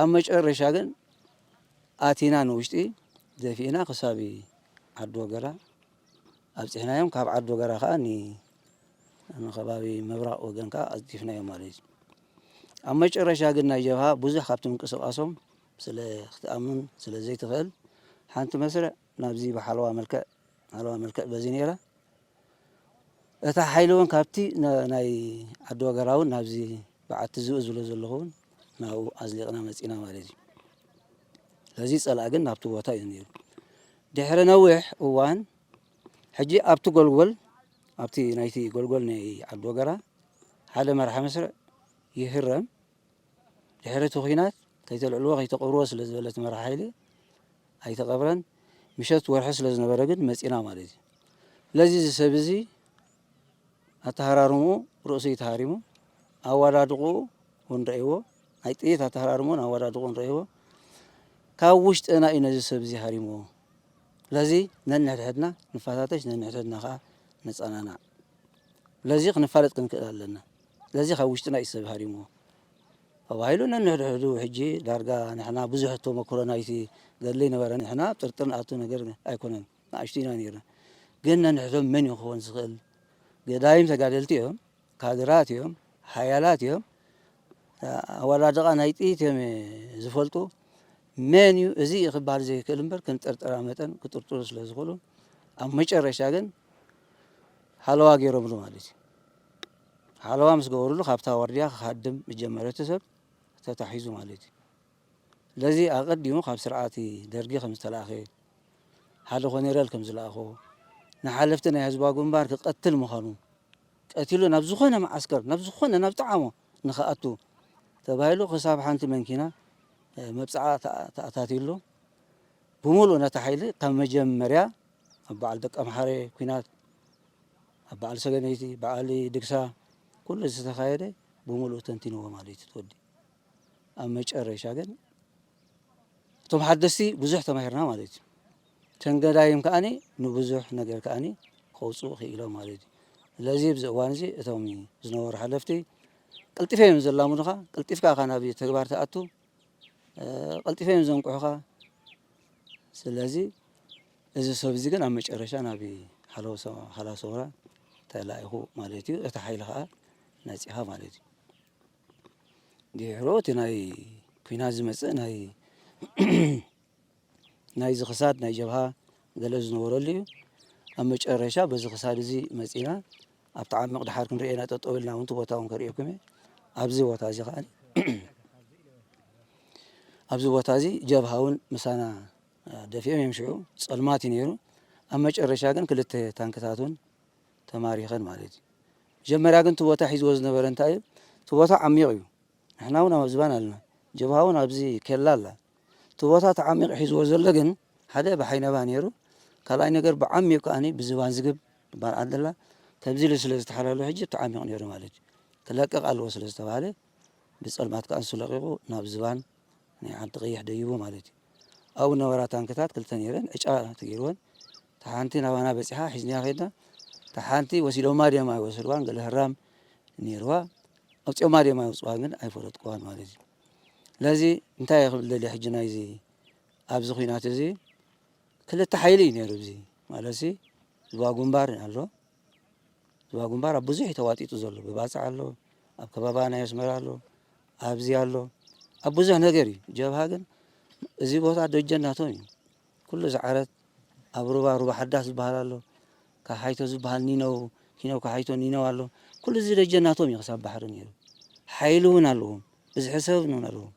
ኣብ መጨረሻ ግን ኣቲና ንውሽጢ ደፊእና ክሳብ ዓዲ ወገራ ኣብጺሕናዮም። ካብ ዓዲ ወገራ ከኣ ኒ-፣ ንከባቢ ምብራቕ ወገን ከኣ ኣጽዲፍናዮም ማለት እዩ። ኣብ መጨረሻ ግን ናይ ጀብሃ ብዙሕ ካብቲ ምንቅስቓሶም ስለ ክትኣምን ስለ ዘይትኽእል፣ ሓንቲ መስርዕ ናብዚ ብሓለዋ መልክዕ፣ ሓለዋ መልክዕ በዚ ነይራ። እታ ሓይሊ እውን ካብቲ ነ-፣ ናይ ዓዲ ወገራ እውን ናብዚ በዓቲ ዝብኢ ዝብሎ ዘለኹ እውን ናብኡ ኣዝሊቕና መጺና ማለት እዩ። ስለዚ ጸላኢ ግን ናብቲ ቦታ እዩ ነይሩ። ድሕሪ ነዊሕ እዋን፣ ሕጂ ኣብቲ ጎልጎል፣ ኣብቲ ናይቲ ጎልጎል ናይ ዓዲ ወገራ ሓደ መርሓ መስርዕ ይህረም። ድሕሪ እቲ ኲናት ከይተልዕልዎ ከይተቐብርዎ ስለ ዝበለ እቲ መርሓ ሓይሊ ኣይተቐብረን። ምሸት ወርሒ ስለ ዝነበረ ግን መጺና ማለት እዩ። ስለዚ እዚ ሰብ እዚ ኣተሃራርምኡ ርእሱ እዩ ተሃሪሙ። ኣወዳድቕኡ እውን ረእይዎ። ናይ ጥይት ኣተሃራርምኡን ኣወዳድቕኡን ረእይዎ። ካብ ውሽጥና እዩ ነዚ ሰብ እዚ ሃሪምዎ። ስለዚ ነንሕድሕድና ንፈታተሽ፣ ነንሕድሕድና ኸዓ ንጸናናዕ። ስለዚ ክንፋለጥ ክንክእል ኣለና። ስለዚ ካብ ውሽጥና እዩ ሰብ ሃሪምዎ ተባሂሉ ነንሕድሕዱ። ሕጂ ዳርጋ ንሕና ብዙሕ ተመክሮ ናይቲ ገድሊ ነበረ። ንሕና ጥርጥር ንኣቱ ነገር ኣይኮነን፣ ንኣሽቱ ኢና ነይርና። ግን ነንሕድሕዶም መን እዩ ክኸውን ዝኽእል? ገዳይም ተጋደልቲ እዮም፣ ካድራት እዮም፣ ሓያላት እዮም። ኣወዳድቓ ናይ ጥይት እዮም ዝፈልጡ። መን እዩ እዚ እዩ ክበሃል ዘይክእል እምበር፣ ክንጥርጥራ መጠን ክጥርጥሩ ስለ ዝኽእሉ፣ ኣብ መጨረሻ ግን ሓለዋ ገይሮምሉ ማለት እዩ። ሓለዋ ምስ ገበሩሉ፣ ካብታ ዋርድያ ክሃድም ዝጀመረ እቲ ሰብ ተታሒዙ ማለት እዩ። ስለዚ ኣቐዲሙ ካብ ስርዓት ደርጊ ከም ዝተላእኸ፣ ሓደ ኮኔረል ከም ዝለኣኾ፣ ንሓለፍቲ ናይ ህዝባዊ ግንባር ክቐትል ምዃኑ፣ ቀቲሉ ናብ ዝኾነ መዓስከር፣ ናብ ዝኾነ፣ ናብ ዝጠዓሞ ንኽኣቱ ተባሂሉ፣ ክሳብ ሓንቲ መንኪና፣ እ፣ መብጽዓ ተኣ-፣ ተኣታትዩሉ። ብምሉእ ነቲ ሓይሊ ካብ መጀመርያ ኣብ በዓል ደቀምሓረ ኲናት፣ ኣብ በዓል ሰገነይቲ፣ በዓል ድግሳ፣ ኩሉ ዝተኻየደ ብምሉእ ተንቲንዎ ማለት እዩ እቲ ወዲ። ኣብ መጨረሻ ግን እቶም ሓደስቲ ብዙሕ ተማሂርና ማለት እዩ። እቶም ገዳይም ከኣኒ ንብዙሕ ነገር ከኣኒ ከውፅኡ ክኢሎም ማለት እዩ። ስለዚ ኣብዚ እዋን እዚ እቶም ዝነበሩ ሓለፍቲ ቀልጢፈ እዮም ዘላምዱኻ፣ ቀልጢፍካ ኢኻ ናብ ተግባር ትኣቱ፣ እ፣ ቀልጢፈ እዮም ዘንቅሑኻ። ስለዚ እዚ ሰብ እዚ ግን ኣብ መጨረሻ ናብ ሓለዋ ሰ-፣ ሓለዋ ሰውራ ተላኢኹ ማለት እዩ። እቲ ሓይሊ ኸዓ ነፂኻ ማለት እዩ። ድሕሩ እቲ ናይ ኲናት ዝመጽእ ናይ፣ ናይዚ ክሳድ ናይ ጀብሃ ገለ ዝነበረሉ እዩ። ኣብ መጨረሻ በዚ ክሳድ እዚ መጺና ኣብቲ ዓሚቕ ድሓር ክንርእየና ጠጠው ኢልና እውን እቲ ቦታ እውን ከርእየኩም እየ። ኣብዚ ቦታ እዚ ከኣ፣ ኣብዚ ቦታ እዚ ጀብሃ እውን ምሳና ደፊኦም እዮም። ሽዑ ጸልማት እዩ ነይሩ። ኣብ መጨረሻ ግን ክልተ ታንክታት እውን ተማሪኸን ማለት እዩ። መጀመርያ ግን እቲ ቦታ ሒዝዎ ዝነበረ እንታይ እዩ? እቲ ቦታ ዓሚቕ እዩ። ንሕና እውን ኣብ ዝባን ኣለና። ጀብሃ እውን ኣብዚ ኬላ ኣላ። እቲ ቦታ እቲ ዓሚቕ ሒዝዎ ዘሎ ግን ሓደ ብሓይነባ ነይሩ። ካልኣይ ነገር ብዓሚቕ ከኣኒ ብዝባን ዝግብ ትበሃል ዓዲ ኣላ። ከምዚ ኢሉ ስለ ዝተሓላሉ ሕጂ እቲ ዓሚቕ ነይሩ ማለት እዩ። ክለቅቕ ኣለዎ ስለ ዝተባህለ ብጸልማት ከኣ ንሱ ለቒቑ ናብ ዝባን ናይ ዓዲ ቀይሕ ደይቡ ማለት እዩ። ኣብኡ ዝነበራ ታንክታት ክልተ ነይረን፣ ዕጫ ተገይርወን። እታ ሓንቲ ናባና በጺሓ ሒዝናያ ከይድና፣ እታ ሓንቲ ወሲዶማ ድዮም ኣይወሰድዋን ገለ ህራም ነይርዋ። ኣውጺኦማ ድዮም ኣየውጽዋን ግን ኣይፈለጥኩዋን ማለት እዩ። ስለዚ እንታይ እየ ክብል ደልየ ሕጂ ናይዚ ኣብዚ ኲናት እዚ ክልተ ሓይሊ እዩ ነይሩ። እዚ ማለትሲ ዝባ ግንባር ኣሎ። ዝባ ግንባር ኣብ ብዙሕ እዩ ተዋጢጡ ዘሎ። ብባጽዕ ኣሎ፣ ኣብ ከባባ ናይ ኣስመራ ኣሎ፣ ኣብዚ ኣሎ፣ ኣብ ብዙሕ ነገር እዩ። ጀብሃ ግን እዚ ቦታ ደጀን ናቶም እዩ። ኩሉ ዝዓረት ኣብ ሩባ፣ ሩባ ሓዳስ ዝበሃል ኣሎ፣ ካሓይቶ ዝበሃል ኒነው፣ ኪነው ካሓይቶ ኒነው ኣሎ። ኩሉ እዚ ደጀን ናቶም እዩ ክሳብ ባሕሪ ነይሩ። ሓይሊ እውን ኣለዎም፣ ብዝሒ ሰብ እውን ኣለዎም።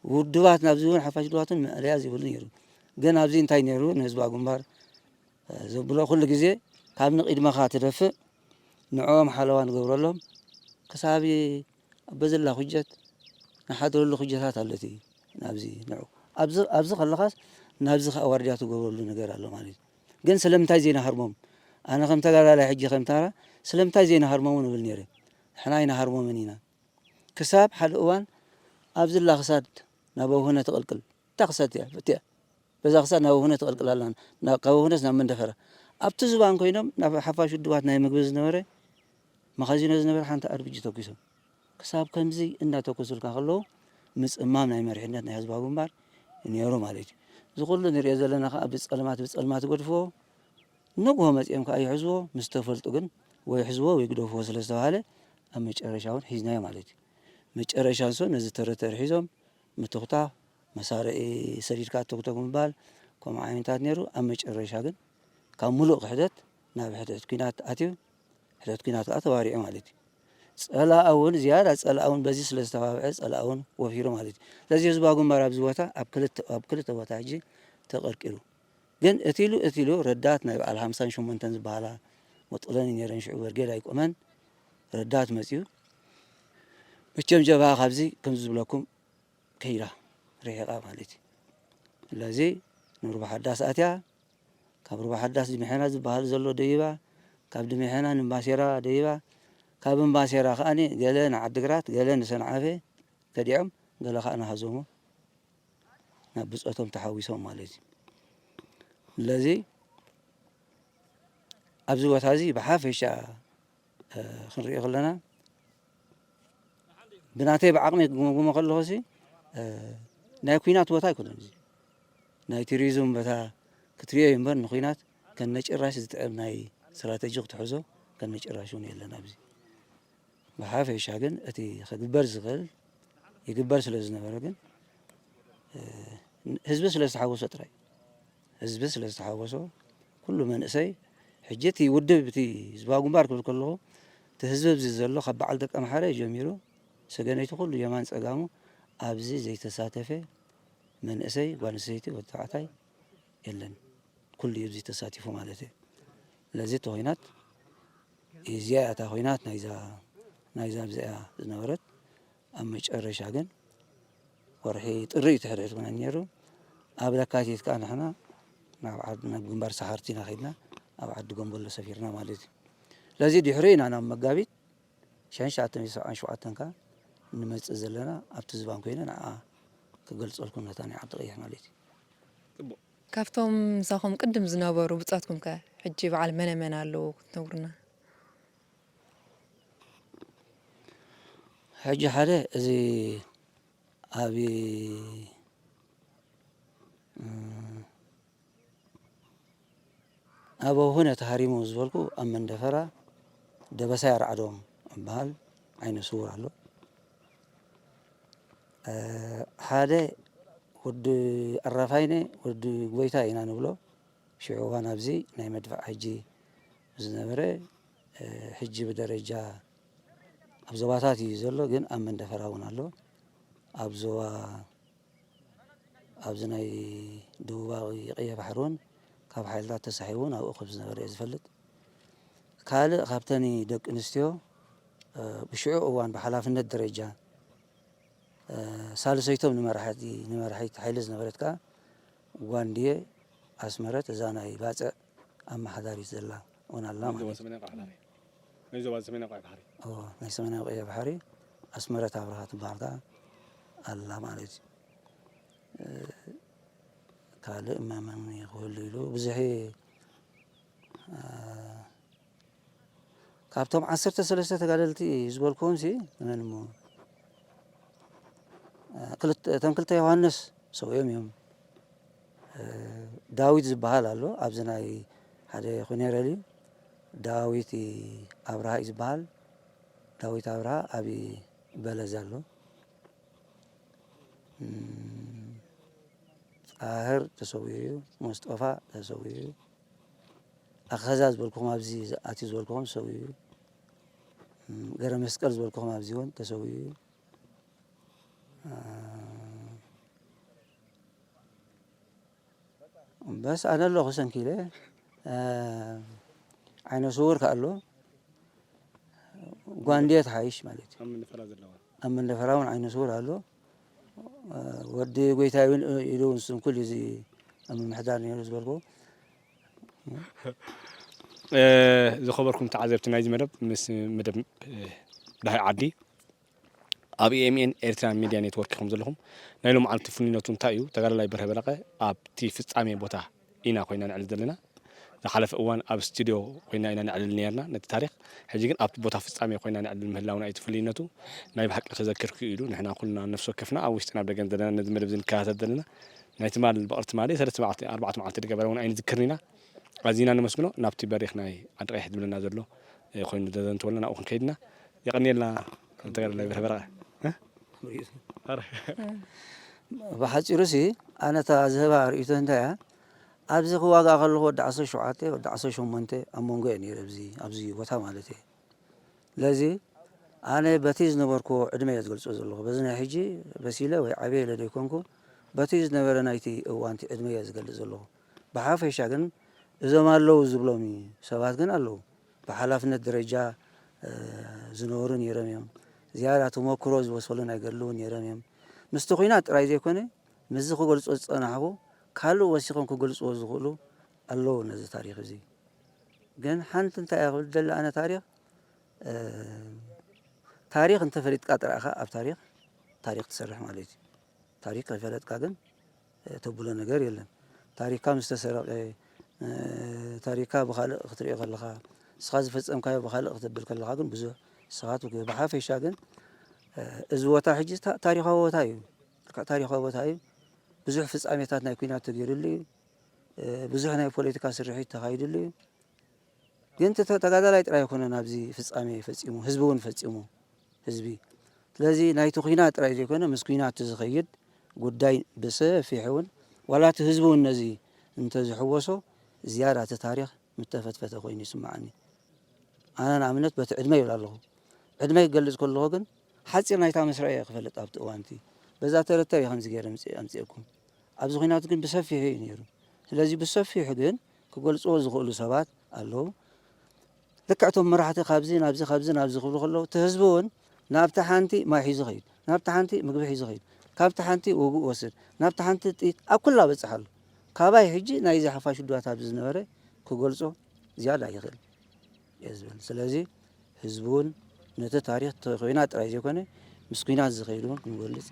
ውድባት ናብዚ እውን ሓፋሽ ውድባትን መእለያ ዘይብሉ ነይሩ። ግን ኣብዚ እንታይ ነይሩ? ንህዝባ ግንባር ዘብሎ ኩሉ ግዜ ካብ ንቕድመኻ ትደፍእ፣ ንዕኦም ሓለዋ ንገብረሎም። ክሳብ ኣብ በዘላ ኩጀት ንሓድረሉ ኩጀታት ኣሎ እቲ ናብዚ ንዑ። ኣብዚ፣ ኣብዚ ከለኻስ ናብዚ ከኣ ዋርድያ ትገብረሉ ነገር ኣሎ ማለት እዩ። ግን ስለምንታይ ዘይንሃርሞም? ኣነ ከም ተጋዳላይ ሕጂ ከም ታራ ስለምንታይ ዘይንሃርሞም ንብል ነይረ። ንሕና ኣይንሃርሞምን ኢና። ክሳብ ሓደ እዋን ኣብዚ ላ ክሳድ ናብ ኣውህነ ትቕልቅል። እታ ክሳድ እያ፣ እቲኣ። በዛ ክሳድ ናብ ኣውህነ ትቕልቅል ኣላ። ናብ፣ ካብ ኣውህነስ ናብ መንደፈራ። ኣብቲ ዝባን ኮይኖም ናብ ሓፋሽ ውድባት ናይ ምግቢ ዝነበረ፣ መኻዚኖ ዝነበረ ሓንቲ ኣር ቢ ጂ ተኩሶም። ክሳብ ከምዚ እናተኮሱልካ ከለዉ ምጽማም ናይ መሪሕነት ናይ ህዝባዊ ግንባር ነይሩ ማለት እዩ። እዚ ኩሉ ንሪኦ ዘለና ከኣ ብጸልማት፣ ብጸልማት ይገድፍዎ። ንግሆ መጺኦም ከኣ ይሕዝዎ፣ ምስ ተፈልጡ ግን ወይ ይሕዝዎ ወይ ግደፍዎ ስለ ዝተባህለ ኣብ መጨረሻ እውን ሒዝናዮ ማለት እዩ። መጨረሻ ንሶ ነዚ ተረተር ሒዞም ምትኹታኽ፣ መሳርዒ ሰዲድካ ተኩተኩ ምባል፣ ከምኡ ዓይነታት ነይሩ። ኣብ መጨረሻ ግን ካብ ምሉእ ክሕደት ናብ ሕድሕድ ኲናት ኣትዩ፣ ሕድሕድ ኲናት ከኣ ተባሪዑ ማለት እዩ። ጸላኣ እውን ዝያዳ ጸላኣ እውን በዚ ስለ ዝተባብዐ ጸላኣ እውን ወፊሩ ማለት እዩ። ስለዚ ህዝባዊ ግንባር ኣብዚ ቦታ ኣብ ክልተ ኣብ ክልተ ቦታ ሕጂ ተቐርቂሩ። ግን እቲ ኢሉ እቲ ኢሉ ረዳት ናይ በዓል ሓምሳን ሸሞንተን ዝበሃላ መጥለኒ ነይረን ሽዑ በርጌድ ኣይቆመን ረዳት መጽዩ። መቸም ጀብሃ ካብዚ ከምዚ ዝብለኩም ከይዳ ርሒቓ ማለት እዩ። ስለዚ ንሩባ ሓዳስ ኣትያ፣ ካብ ሩባ ሓዳስ ድምሔና ዝበሃል ዘሎ ደይባ፣ ካብ ድምሔና ንማሴራ ደይባ፣ ካብ ማሴራ ከኣ ገለ ንዓድግራት፣ ገለ ንሰንዓፈ ከዲዖም፣ ገለ ከኣ ንሃዞሞ ናብ ብጾቶም ተሓዊሶም ማለት እዩ። ስለዚ ኣብዚ ቦታ እዚ ብሓፈሻ እ፣ ክንሪኦ ከለና ብናተይ ብዓቕመይ ክግምግሞ ከለኹ ሲ፣ እ፣ ናይ ኲናት ቦታ ኣይኮነን እዚ። ናይ ቱሪዝም ቦታ ክትሪኦ እዩ እምበር ንኲናት ከነጭራሽ ዝጥዕም ናይ ስትራተጂ ክትሕዞ ከነጭራሽ እውን የለን ኣብዚ። ብሓፈሻ ግን እቲ ክግበር ዝኽእል ይግበር ስለ ዝነበረ ግን፣ እ፣ ህዝቢ ስለ ዝተሓወሶ ጥራይ፣ ህዝቢ ስለ ዝተሓወሶ ኩሉ መንእሰይ ሕጂ እቲ ውድብ እቲ ህዝባዊ ግንባር ክብል ከለኹ እቲ ህዝቢ ኣብዚ ዘሎ ካብ በዓል ደቀምሓረ ጀሚሩ ሰገነይቲ ኩሉ የማን ጸጋሙ ኣብዚ ዘይተሳተፈ መንእሰይ ጓል ኣንስተይቲ ወዲ ተባዕታይ የለን። ኩሉ እዩ ኣብዚ ተሳቲፉ ማለት እዩ። ስለዚ እቲ ኹናት እዚኣ እያ እታ ኹናት ናይዛ ናይዛ ኣብዚኣ ዝነበረት። ኣብ መጨረሻ ግን ወርሒ ጥሪ እዩ ትሕድሕድ ኩናት ነይሩ። ኣብ ለካቲት ከኣ ንሕና ናብ ዓድ ናብ ግንባር ሰሓርቲ ኢና ከይድና ኣብ ዓዲ ጎንበሎ ሰፊርና ማለት እዩ። ስለዚ ድሕሪ ኢና ናብ መጋቢት ሽሕን ትሽዓተ ሚእትን ሰብዓን ሸውዓተን ከኣ ንመጽእ ዘለና ኣብቲ ዝባን ኮይነ ንዓ ክገልጸልኩም ነታ ናይ ዓዲ ቀይሕ ማለት እዩ። ካብቶም ምሳኹም ቅድም ዝነበሩ ብጾትኩም ከ ሕጂ በዓል መነ መን ኣለዉ ክትነግሩና? ሕጂ ሓደ እዚ ኣብ ኣብ ሆነ ተሃሪሙ ዝበልኩ ኣብ መንደፈራ ደበሳይ ኣርዓዶም እበሃል ዓይነ ስውር ኣሎ። ሓደ ወዲ ኣራፋይነ ወዲ ጎይታ ኢና ንብሎ። ሽዑ እዋን ኣብዚ ናይ መድፍዕ ሕጂ ዝነበረ ሕጂ ብደረጃ ኣብ ዞባታት እዩ ዘሎ፣ ግን ኣብ መንደፈራ እውን ኣሎ። ኣብ ዞባ ኣብዚ ናይ ደቡባዊ ቀይሕ ባሕሪ እውን ካብ ሓይልታት ተሳሒቡ ናብኡ ከም ዝነበረ እየ ዝፈልጥ። ካልእ ካብተን ደቂ ኣንስትዮ ብሽዑ እዋን ብሓላፍነት ደረጃ ሳልሰይቶም ንመራሕቲ ንመራሒት ሓይሊ ዝነበረት ከኣ ጓንድየ ኣስመረት እዛ ናይ ባጽዕ ኣመሓዳሪት ዘላ እውን ኣላ ማለት እዩ። ናይ ዞባ ሰሜናዊ ቀይሕ ባሕሪ ኣስመረት ኣብርሃ ትበሃል ከኣ ኣላ ማለት እዩ። ካልእ መመን ክህሉ ኢሉ ብዙሕ ካብቶም ዓሰርተ ሰለስተ ተጋደልቲ ዝበልክዎም ሲ መን እሞ ክልተ እቶም ክልተ ዮሃንስ ሰብኦም እዮም። ዳዊት ዝበሃል ኣሎ ኣብዚ ናይ ሓደ ኮኔረል እዩ። ዳዊት ኣብርሃ እዩ ዝበሃል። ዳዊት ኣብርሃ ኣብ በለዝ ኣሎ። ጣህር ተሰዊኡ እዩ። መስጦፋ ተሰዊኡ እዩ። ኣኸዛ ዝበልኩኹም ኣብዚ ኣትዩ ዝበልኩኹም ተሰዊኡ እዩ። ገረ መስቀል ዝበልኩኹም ኣብዚ እውን ተሰዊኡ እዩ። በስ ኣነ ኣለኹ ሰንኪለ። ዓይነ ስውር ከ ኣሎ። ጓንዴ ትሓይሽ ማለት እዩ። ኣብ መንደፈራ እውን ዓይነ ስውር ኣሎ። ወዲ ጎይታይ እውን ኢሉ እውን ስንኩል እዩ እዚ ኣብ ምምሕዳር ነይሩ ዝበልኩ። ዝኸበርኩም ተዓዘብቲ ናይዚ መደብ ምስ መደብ ዳሃይ ዓዲ ኣብ ኤኤምኤን ኤርትራ ሚድያ ኔትወርክ ኢኹም ዘለኹም። ናይ ሎምዓልቲ ፍሉይነቱ እንታይ እዩ? ተጋዳላይ በርሀ በለቐ ኣብቲ ፍጻሜ ቦታ ኢና ኮይና ነዕልል ዘለና። ዝሓለፈ እዋን ኣብ ስቱድዮ ኮይና ኢና ነዕልል ነይርና ነቲ ታሪኽ። ሕጂ ግን ኣብቲ ቦታ ፍጻሜ ኮይና ነዕልል ምህላውና እዩ እቲ ፍሉይነቱ። ናይ ብሓቂ ክዘክር ክኢሉ ንሕና ኩልና ነፍሲ ወከፍና ኣብ ውሽጥን ኣብ ደገን ዘለና ነዚ መደብ እዚ ንከታተል ዘለና ናይ ትማል ብቕር ትማሊ ሰለስተ ኣርባዕተ መዓልቲ ዝገበረ እውን ኣይንዝክርን ኢና። ኣዚና ነመስግኖ። ናብቲ በሪኽ ናይ ዓዲ ቀይሕ ዝብለና ዘሎ ኮይኑ ዘዘንትወልና ናብኡ ክንከይድ ኢና። የቐንየልና ተጋዳላይ በርሀ በረቐ። ብሓፂሩ ሲ ኣነ እታ ዝህባ ርእይቶ እንታይ እያ? ኣብዚ ክዋጋእ ከለኹ ወዲ ዓሰርተ ሸውዓተ ወዲ ዓሰርተ ሸሞንተ ኣብ መንጎ እየ ነይረ። ኣብዚ ኣብዚ ቦታ ማለት እየ። ስለዚ ኣነ በቲ ዝነበርኩዎ ዕድመ እየ ዝገልፆ ዘለኹ። በዚ ናይ ሕጂ በሲለ ወይ ዓብየ ኢለ ዘይኮንኩ፣ በቲ ዝነበረ ናይቲ እዋንቲ ዕድመ እየ ዝገልፅ ዘለኹ። ብሓፈሻ ግን እዞም ኣለዉ ዝብሎም ሰባት ግን ኣለዉ። ብሓላፍነት ደረጃ ዝነበሩ ነይሮም እዮም። ዝያዳ ተመክሮ ዝወሰሉ ናይ ገድሊ እውን ነይሮም እዮም። ምስቲ ኲናት ጥራይ ዘይኮነ ምስዚ ክገልፆ ዝፀናሕኹ ካልእ ወሲኾም ክገልፅዎ ዝኽእሉ ኣለዉ ነዚ ታሪኽ እዚ። ግን ሓንቲ እንታይ እያ ክብል ደሊ ኣነ ታሪኽ ታሪኽ እንተፈሊጥካ ጥራይ ኢኻ ኣብ ታሪኽ ታሪኽ ትሰርሕ ማለት እዩ። ታሪኽ ከይፈለጥካ ግን ተብሎ ነገር የለን። ታሪካ ምስ ተሰረቐ ታሪካ ብኻልእ ክትሪኦ ከለኻ ንስኻ ዝፈፀምካዮ ብኻልእ ክትብል ከለኻ ግን ብዙሕ ስኻት ብሓፈሻ ግን እዚ ቦታ ሕጂ ታሪኻዊ ቦታ እዩ። ታሪኻዊ ቦታ እዩ። ብዙሕ ፍፃሜታት ናይ ኩናት ተገይሩሉ እዩ። ብዙሕ ናይ ፖለቲካ ስርሒት ተኻይድሉ እዩ። ግን ተጋዳላይ ጥራይ ኣይኮነን ኣብዚ ፍፃሜ ፈፂሙ፣ ህዝቢ እውን ፈፂሙ። ህዝቢ ስለዚ ናይቲ ኲናት ጥራይ ዘይኮነ ምስ ኲናት ዝኸይድ ጉዳይ ብሰፊሑ እውን ዋላ እቲ ህዝቢ እውን ነዚ እንተዝሕወሶ ዝያዳ እቲ ታሪኽ ምተፈትፈተ ኮይኑ ይስምዓኒ። ኣነ ንኣብነት በቲ ዕድመ ይብል ኣለኹ። ዕድመይ ክገልፅ ከለኹ ግን ሓፂር ናይታ መስርዕ እየ ክፈልጥ ኣብቲ እዋንቲ በዛ ተረተር እየ ከምዚ ገይረ ኣምፅእኩም። ኣብዚ ኲናት ግን ብሰፊሑ እዩ ነይሩ። ስለዚ ብሰፊሑ ግን ክገልፅዎ ዝኽእሉ ሰባት ኣለዉ። ልክዕ እቶም መራሕቲ ካብዚ ናብዚ ካብዚ ናብዚ ክብሉ ከለዉ እቲ ህዝቢ እውን ናብቲ ሓንቲ ማይ ሒዙ ኸይድ፣ ናብቲ ሓንቲ ምግቢ ሒዙ ኸይድ፣ ካብቲ ሓንቲ ውግእ ወስድ፣ ናብቲ ሓንቲ ጥይት ኣብ ኩላ በፅሕ ኣሎ። ካባይ ሕጂ ናይዚ ሓፋሽ ውድባት ኣብዚ ዝነበረ ክገልፆ ዝያዳ ይኽእል እየ ዝብል። ስለዚ ህዝቢ እውን ነቲ ታሪኽ እቲ ኲናት ጥራይ ዘይኮነ ምስ ኲናት ዝኸይድ እውን ክንገልፅ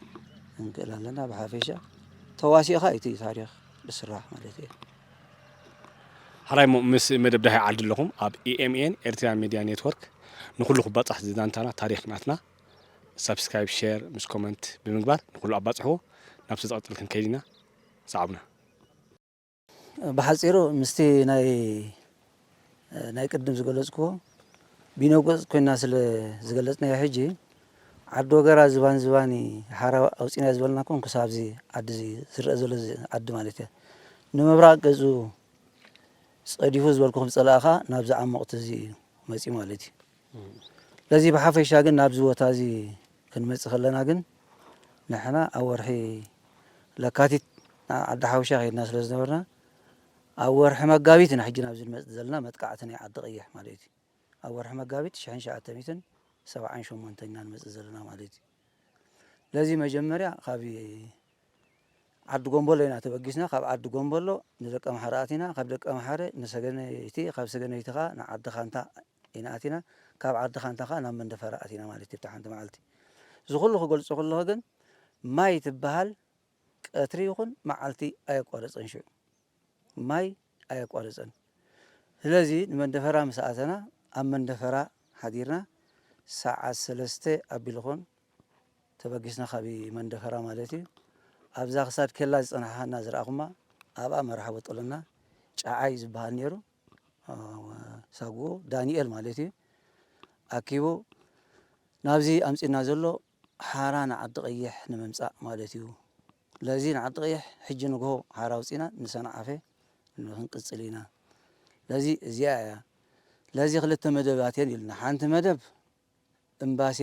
ንክእል ኣለና። ብሓፈሻ ተዋሲእኻ እቲ ታሪኽ ዝስራሕ ማለት እዩ። ሓራይ እሞ ምስ መደብ ዳሃይ ዓዲ ኣለኹም ኣብ ኢኤምኤን ኤርትራን ሜድያ ኔትወርክ ንኩሉ ክባፃሕ ዝዛንታና ታሪክ ናትና ሳብስክራይብ ሸር ምስ ኮመንት ብምግባር ንኩሉ ኣባፅሕዎ። ናብቲ ዝቐፅል ክንከይድ ኢና። ሰዓቡና። ብሓፂሩ ምስቲ ናይ ናይ ቅድም ዝገለፅክዎ ቢኖ ገፅ ኮይና ስለ ዝገለፅናዮ ሕጂ ዓዲ ወገራ ዝባን ዝባኒ ሓራ ኣውፂና ዝበልናኩም ክሳብ እዚ ዓዲ እዚ ዝረአ ዘሎ እዚ ዓዲ ማለት እያ ንምብራቅ ገፁ ፀዲፉ ዝበልኩኹም ፀላእኻ ናብዚ ዓሞቕቲ እዚ እዩ መፂኡ ማለት እዩ። ስለዚ ብሓፈሻ ግን ናብዚ ቦታ እዚ ክንመፅእ ከለና ግን ንሕና ኣብ ወርሒ ለካቲት ናብ ዓዲ ሓበሻ ከይድና ስለ ዝነበርና ኣብ ወርሒ መጋቢት ኢና ሕጂ ናብዚ ንመፅእ ዘለና መጥቃዕቲ ናይ ዓዲ ቀይሕ ማለት እዩ። ኣብ ወርሒ መጋቢት ሽሕን ሸዓተ ሚእትን ሰብዓን ሸሞንተን ኢና ንመፅእ ዘለና ማለት እዩ። ስለዚ መጀመርያ ካብ ዓዲ ጎንበሎ ኢና ተበጊስና። ካብ ዓዲ ጎንበሎ ንደቀምሓረ ኣቲና፣ ካብ ደቀምሓረ ንሰገነይቲ፣ ካብ ሰገነይቲ ኸዓ ንዓዲ ኻንታ ኢና ኣቲና። ካብ ዓዲ ኻንታ ኸዓ ናብ መንደፈራ ኣቲና ማለት እዩ። ኣብታ ሓንቲ መዓልቲ እዚ ኹሉ ክገልፆ ከለኹ ግን ማይ ትበሃል ቀትሪ ይኹን መዓልቲ ኣየቋረፀን። ሽዑ ማይ ኣየቋረፀን። ስለዚ ንመንደፈራ ምስ ኣተና ኣብ መንደፈራ ሓዲርና ሰዓት ሰለስተ ኣቢሉ ኾን ተበጊስና ካብ መንደፈራ ማለት እዩ። ኣብዛ ክሳድ ኬላ ዝፀናሓና ዝረኣኹማ ኣብኣ መርሓቦ ጠሎና ጨዓይ ዝበሃል ነይሩ። ሳጉኡ ዳንኤል ማለት እዩ ኣኪቡ ናብዚ ኣምፂና ዘሎ ሓራ ንዓዲ ቀይሕ ንምምፃእ ማለት እዩ። ለዚ ንዓዲ ቀይሕ ሕጂ ንግሆ ሓራ ኣውፂና ንሰንዓፈ ክንቅፅል ኢና። ለዚ እዚኣ እያ። ለዚ ክልተ መደባት እየን ኢልና። ሓንቲ መደብ እምባሴ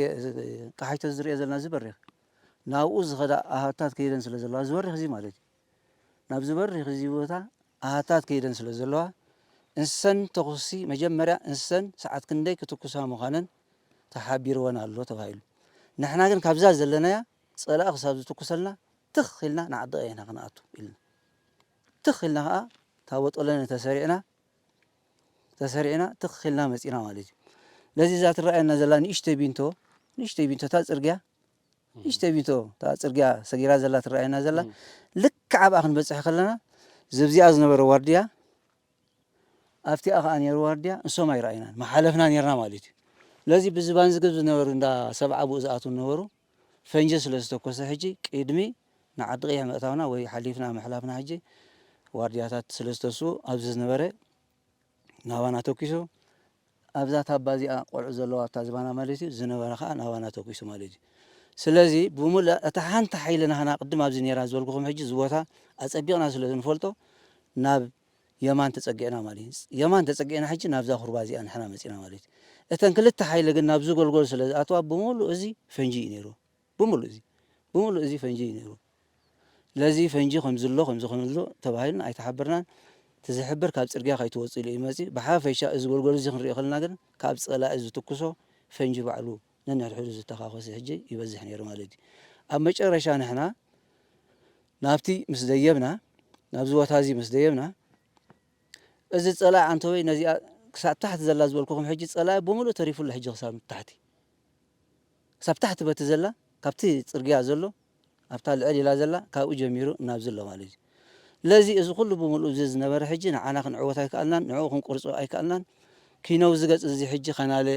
ቃሓይቶ ዝርኦ ዘለና ዝበሪኽ ናብኡ ዝኸዳ ኣሃታት ከይደን ስለ ዘለዋ ዝበሪኽ እዚ ማለት እዩ። ናብ ዝበሪኽ እዚ ቦታ ኣሃታት ከይደን ስለ ዘለዋ እንሰን ተኹሲ መጀመርያ እንሰን ሰዓት ክንደይ ክትኩሳ ምዃነን ተሓቢርወን ኣሎ ተባሂሉ። ንሕና ግን ካብዛ ዘለናያ ፀላኢ ክሳብ ዝትኩሰልና ትኽ ኢልና ንዓዲ ቀይሕና ክንኣቱ ኢልና ትኽ ኢልና ከዓ ታቦ ጠለነ ተሰሪዕና ተሰሪዕና ትኽ ኢልና መፂና ማለት እዩ። ለዚ እዛ ትረኣየና ዘላ ንእሽተይ ቢንቶ ንእሽተይ ቢንቶ እታ ፅርግያ ንእሽተይ ቢንቶ እታ ፅርግያ ሰጊራ ዘላ ትረኣየና ዘላ ልክዕ ኣብኣ ክንበፅሕ ከለና ዘብዚኣ ዝነበረ ዋርድያ ኣብቲኣ ከዓ ነይሩ ዋርድያ ንሶም ኣይረኣይናን መሓለፍና ነርና ማለት እዩ። ለዚ ብዝባን ዝግብ ዝነበሩ እንዳ ሰብዓ ብኡ ዝኣትዉ ነበሩ ፈንጂ ስለ ዝተኮሰ ሕጂ ቅድሚ ንዓዲ ቀይሕ ምእታውና ወይ ሓሊፍና ምሕላፍና ሕጂ ዋርድያታት ስለ ዝተስኡ ኣብዚ ዝነበረ ናባና ተኪሱ ኣብዛ ታባ እዚኣ ቆልዑ ዘለዋ ኣብታ ዝባና ማለት እዩ ዝነበረ ከዓ ናባና ተኪሱ ማለት እዩ። ስለዚ ብምሉእ እታ ሓንቲ ሓይሊ ናህና ቅድም ኣብዚ ነይራ ዝበልኩኹም ሕጂ እዚ ቦታ ኣጸቢቕና ስለ ዝንፈልጦ ናብ የማን ተጸጊዕና ማለት እዩ። የማን ተጸጊዕና ሕጂ ናብዛ ኩርባ እዚኣ ንሕና መጺና ማለት እዩ። እተን ክልተ ሓይሊ ግን ናብዚ ጎልጎል ስለ ዝኣተዋ ብምሉእ እዚ ፈንጂ እዩ ነይሩ። ብምሉእ እዚ፣ ብምሉእ እዚ ፈንጂ እዩ ነይሩ። ለዚ ፈንጂ ከምዚ ኣሎ፣ ከምዚ ከምዚ ኣሎ ተባሂልና ኣይተሓበርናን። እቲ ዝሕብር ካብ ጽርግያ ከይትወጽእ ኢሉ እዩ መጺኡ። ብሓፈሻ እዚ ጎልጎል እዚ ክንሪኦ ከለና ግን ካብ ጸላኢ ዝትኩሶ ፈንጂ ባዕሉ ነንሕድሕዱ ዝተኻኸሰ ሕጂ ይበዝሕ ነይሩ ማለት እዩ። ኣብ መጨረሻ ንሕና ናብቲ ምስ ደየብና፣ ናብዚ ቦታ እዚ ምስ ደየብና፣ እዚ ጸላኢ ኣንተወይ ነዚኣ ክሳብ ታሕቲ ዘላ ዝበልኩኹም ሕጂ ጸላኢ ብምሉእ ተሪፉ ኣሎ ሕጂ ክሳብ ታሕቲ። ክሳብ ታሕቲ በቲ ዘላ፣ ካብቲ ጽርግያ ዘሎ፣ ኣብታ ልዕል ኢላ ዘላ፣ ካብኡ ጀሚሩ እናብዚ ኣሎ ማለት እዩ። ስለዚ እዚ ኩሉ ብምሉእ እዚ ዝነበረ ሕጂ ንዓና ክንዕወት ኣይከኣልናን፣ ንዕኡ ክንቆርጾ ኣይከኣልናን። ኪነው ዝገጽ እዚ ሕጂ ከናለ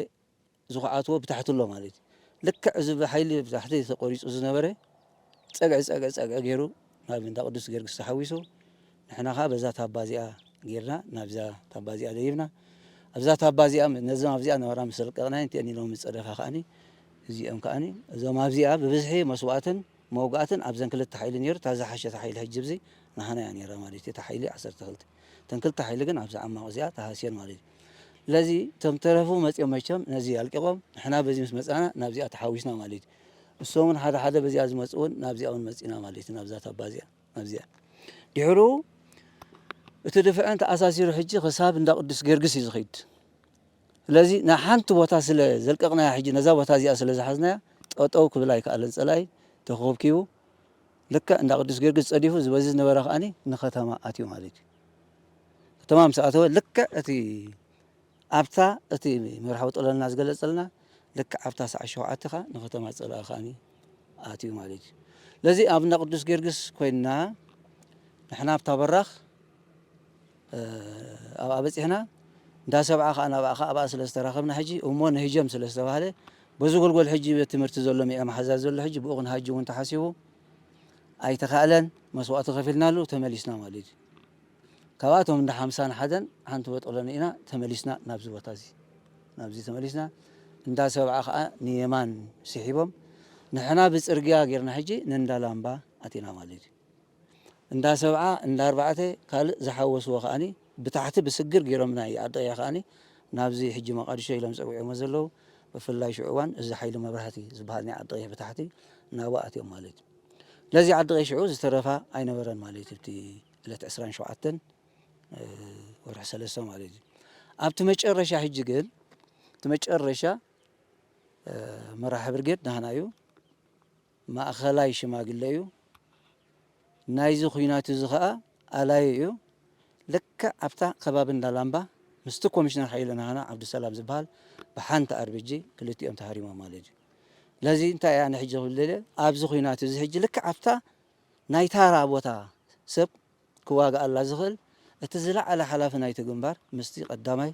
ዝኹዓትዎ ብታሕቲ ኣሎ ማለት እዩ። ልክዕ እዚ ብሓይሊ ብታሕቲ ተቆሪጹ ዝነበረ ጸግዒ፣ ጸግዒ፣ ጸግዒ ገይሩ ናብ እንዳ ቅዱስ ጊዮርጊስ ተሓዊሱ፣ ንሕና ኸኣ በዛ ታባ እዚኣ ጌርና ናብዛ ታባ እዚኣ ደይብና። ኣብዛ ታባ እዚኣ፣ ነዞም ኣብዚኣ ነበራ ምስ ለቀቕናየን፣ እቲአን ኢሎም ዝጸደፋ ከኣኒ፣ እዚኦም ከኣኒ፣ እዞም ኣብዚኣ ብብዝሒ መስዋእትን መውጋእትን ኣብዘን ክልተ ሓይሊ ነይሩ። እታ ዝሓሸት ሓይሊ ሕጂ ብዚ ንሓና እያ ነይራ ማለት እዩ። እታ ሓይሊ ዓሰርተ ክልተ። እተን ክልተ ሓይሊ ግን ኣብዛ ዓማቕ እዚኣ ተሃስየን ማለት እዩ። ስለዚ እቶም ተረፉ መጺኦም መቸም ነዚ ኣልቂቖም፣ ንሕና በዚ ምስ መጻና ናብዚኣ ተሓዊስና ማለት እዩ። እሶም እውን ሓደ ሓደ በዚኣ ዝመጹ እውን ናብዚኣ እውን መጺና ማለት እዩ። ናብዛ ታባ እዚኣ፣ ናብዚኣ። ድሕሩ እቲ ድፍዐን ተኣሳሲሩ ሕጂ ክሳብ እንዳ ቅዱስ ጊዮርጊስ እዩ ዝኸይድ። ስለዚ ንሓንቲ ቦታ ስለ ዘልቀቕናያ፣ ሕጂ ነዛ ቦታ እዚኣ ስለ ዝሓዝናያ፣ ጠጠው ክብል ኣይከኣለን። ጸላኢ ተኾብኪቡ፣ ልክዕ እንዳ ቅዱስ ጊዮርጊስ ጸዲፉ፣ ዝበዚ ዝነበረ ከኣኒ ንከተማ ኣትዩ ማለት እዩ። ከተማ ምስ ኣተወ፣ ልክዕ እቲ ኣብታ እቲ መርሓዊ ጠለልና ዝገለጸልና፣ ልክዕ ኣብታ ሰዓት ሸውዓተ ኸኣ ንከተማ ጸላኢ ከኣኒ ኣትዩ ማለት እዩ። ስለዚ ኣብ እንዳ ቅዱስ ጊዮርጊስ ኮይንና፣ ንሕና ኣብታ በራኽ፣ እ፣ ኣብኣ በጺሕና፣ እንዳ ሰብዓ ኸኣ ናብኣ ኸኣ ኣብኣ ስለ ዝተራኸብና ሕጂ፣ እሞ ንህጀም ስለ ዝተባህለ፣ በዚ ጎልጎል ሕጂ ቤት ትምህርቲ ዘሎ፣ ሚዒ መሓዛ ዘሎ ሕጂ ብኡ ክንሃጅ እውን ተሓሲቡ ኣይተኻእለን። መስዋእቲ ከፊልናሉ ተመሊስና ማለት እዩ። ካብኣቶም እንዳ ሓምሳን ሓደን ሓንቲ በጦሎኒ ኢና ተመሊስና ናብዚ ቦታ እዚ። ናብዚ ተመሊስና፣ እንዳ ሰብዓ ኸኣ ንየማን ስሒቦም፣ ንሕና ብጽርግያ ጌርና ሕጂ ንእንዳ ላምባ ኣቲና ማለት እዩ። እንዳ ሰብዓ፣ እንዳ ኣርባዕተ ካልእ ዝሓወስዎ ከኣኒ ብታሕቲ ብስግር ገይሮም ናይ ዓዲ ቀይሕ ከኣኒ ናብዚ ሕጂ መቓድሾ ኢሎም ጸዊዖሞ ዘለዉ፣ ብፍላይ ሽዑ እዋን እዚ ሓይሊ መብራህቲ ዝበሃል ናይ ዓዲ ቀይሕ ብታሕቲ ናብኡ ኣትዮም ማለት እዩ። ለዚ ዓዲ ቀይሕ ሽዑ ዝተረፋ ኣይነበረን ማለት እዩ። እቲ ዕለት ዕስራን ሸውዓተን፣ እ፣ ወርሒ ሰለስተ ማለት እዩ። ኣብቲ መጨረሻ ሕጂ ግን፣ እቲ መጨረሻ፣ እ፣ መራሒ ብርጌድ ናህና እዩ። ማእኸላይ ሽማግለ እዩ። ናይዚ ኲናት እዚ ኸኣ ኣላዩ እዩ። ልክዕ ኣብታ ከባቢ እንዳላምባ ምስቲ ኮሚሽነር ሓይሊ ናህና ዓብዱሰላም ዝበሃል ብሓንቲ ኣርቢጂ ክልቲኦም ተሃሪሞም ማለት እዩ። ለዚ እንታይ እያ ንሕጂ ክብል ደልየ፣ ኣብዚ ኲናት እዚ ሕጂ ልክዕ ኣብታ ናይ ታራ ቦታ ሰብ ክዋግኣላ ዝኽእል እቲ ዝለዓለ ሓላፊ ናይቲ ግንባር ምስቲ ቀዳማይ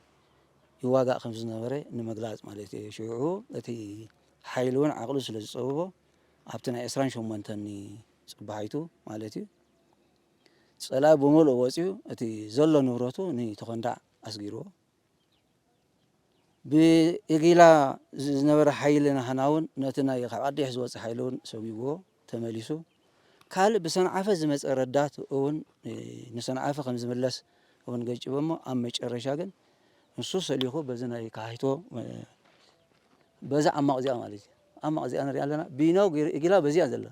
ይዋጋእ ከም ዝነበረ ንምግላጽ ማለት እዩ። ሽዑ እቲ ሓይሊ እውን ዓቕሉ ስለ ዝጸብቦ ኣብቲ ናይ ዕስራን ሸሞንተን ጽባሒቱ ማለት እዩ፣ ጸላኢ ብምሉእ ወጺኡ እቲ ዘሎ ንብረቱ ንተኾንዳዕ ኣስጊርዎ። ብኢጊላ ዝነበረ ሓይሊ ናህና እውን ነቲ ናይ ካብ ዓዲሕ ዝወጽእ ሓይሊ እውን ሰጒግዎ ተመሊሱ። ካልእ ብሰንዓፈ ዝመጸ ረዳት እውን፣ እ፣ ንሰንዓፈ ከም ዝምለስ እውን ገጭቦሞ፣ ኣብ መጨረሻ ግን ንሱ ሰሊኹ በዚ ናይ ካሂቶ፣ እ፣ በዛ ዓማቕ እዚኣ ማለት እዩ። ዓማቕ እዚኣ ንሪኣ ኣለና። ቢናው ገይሩ ኢጊላ በዚኣ ዘላ።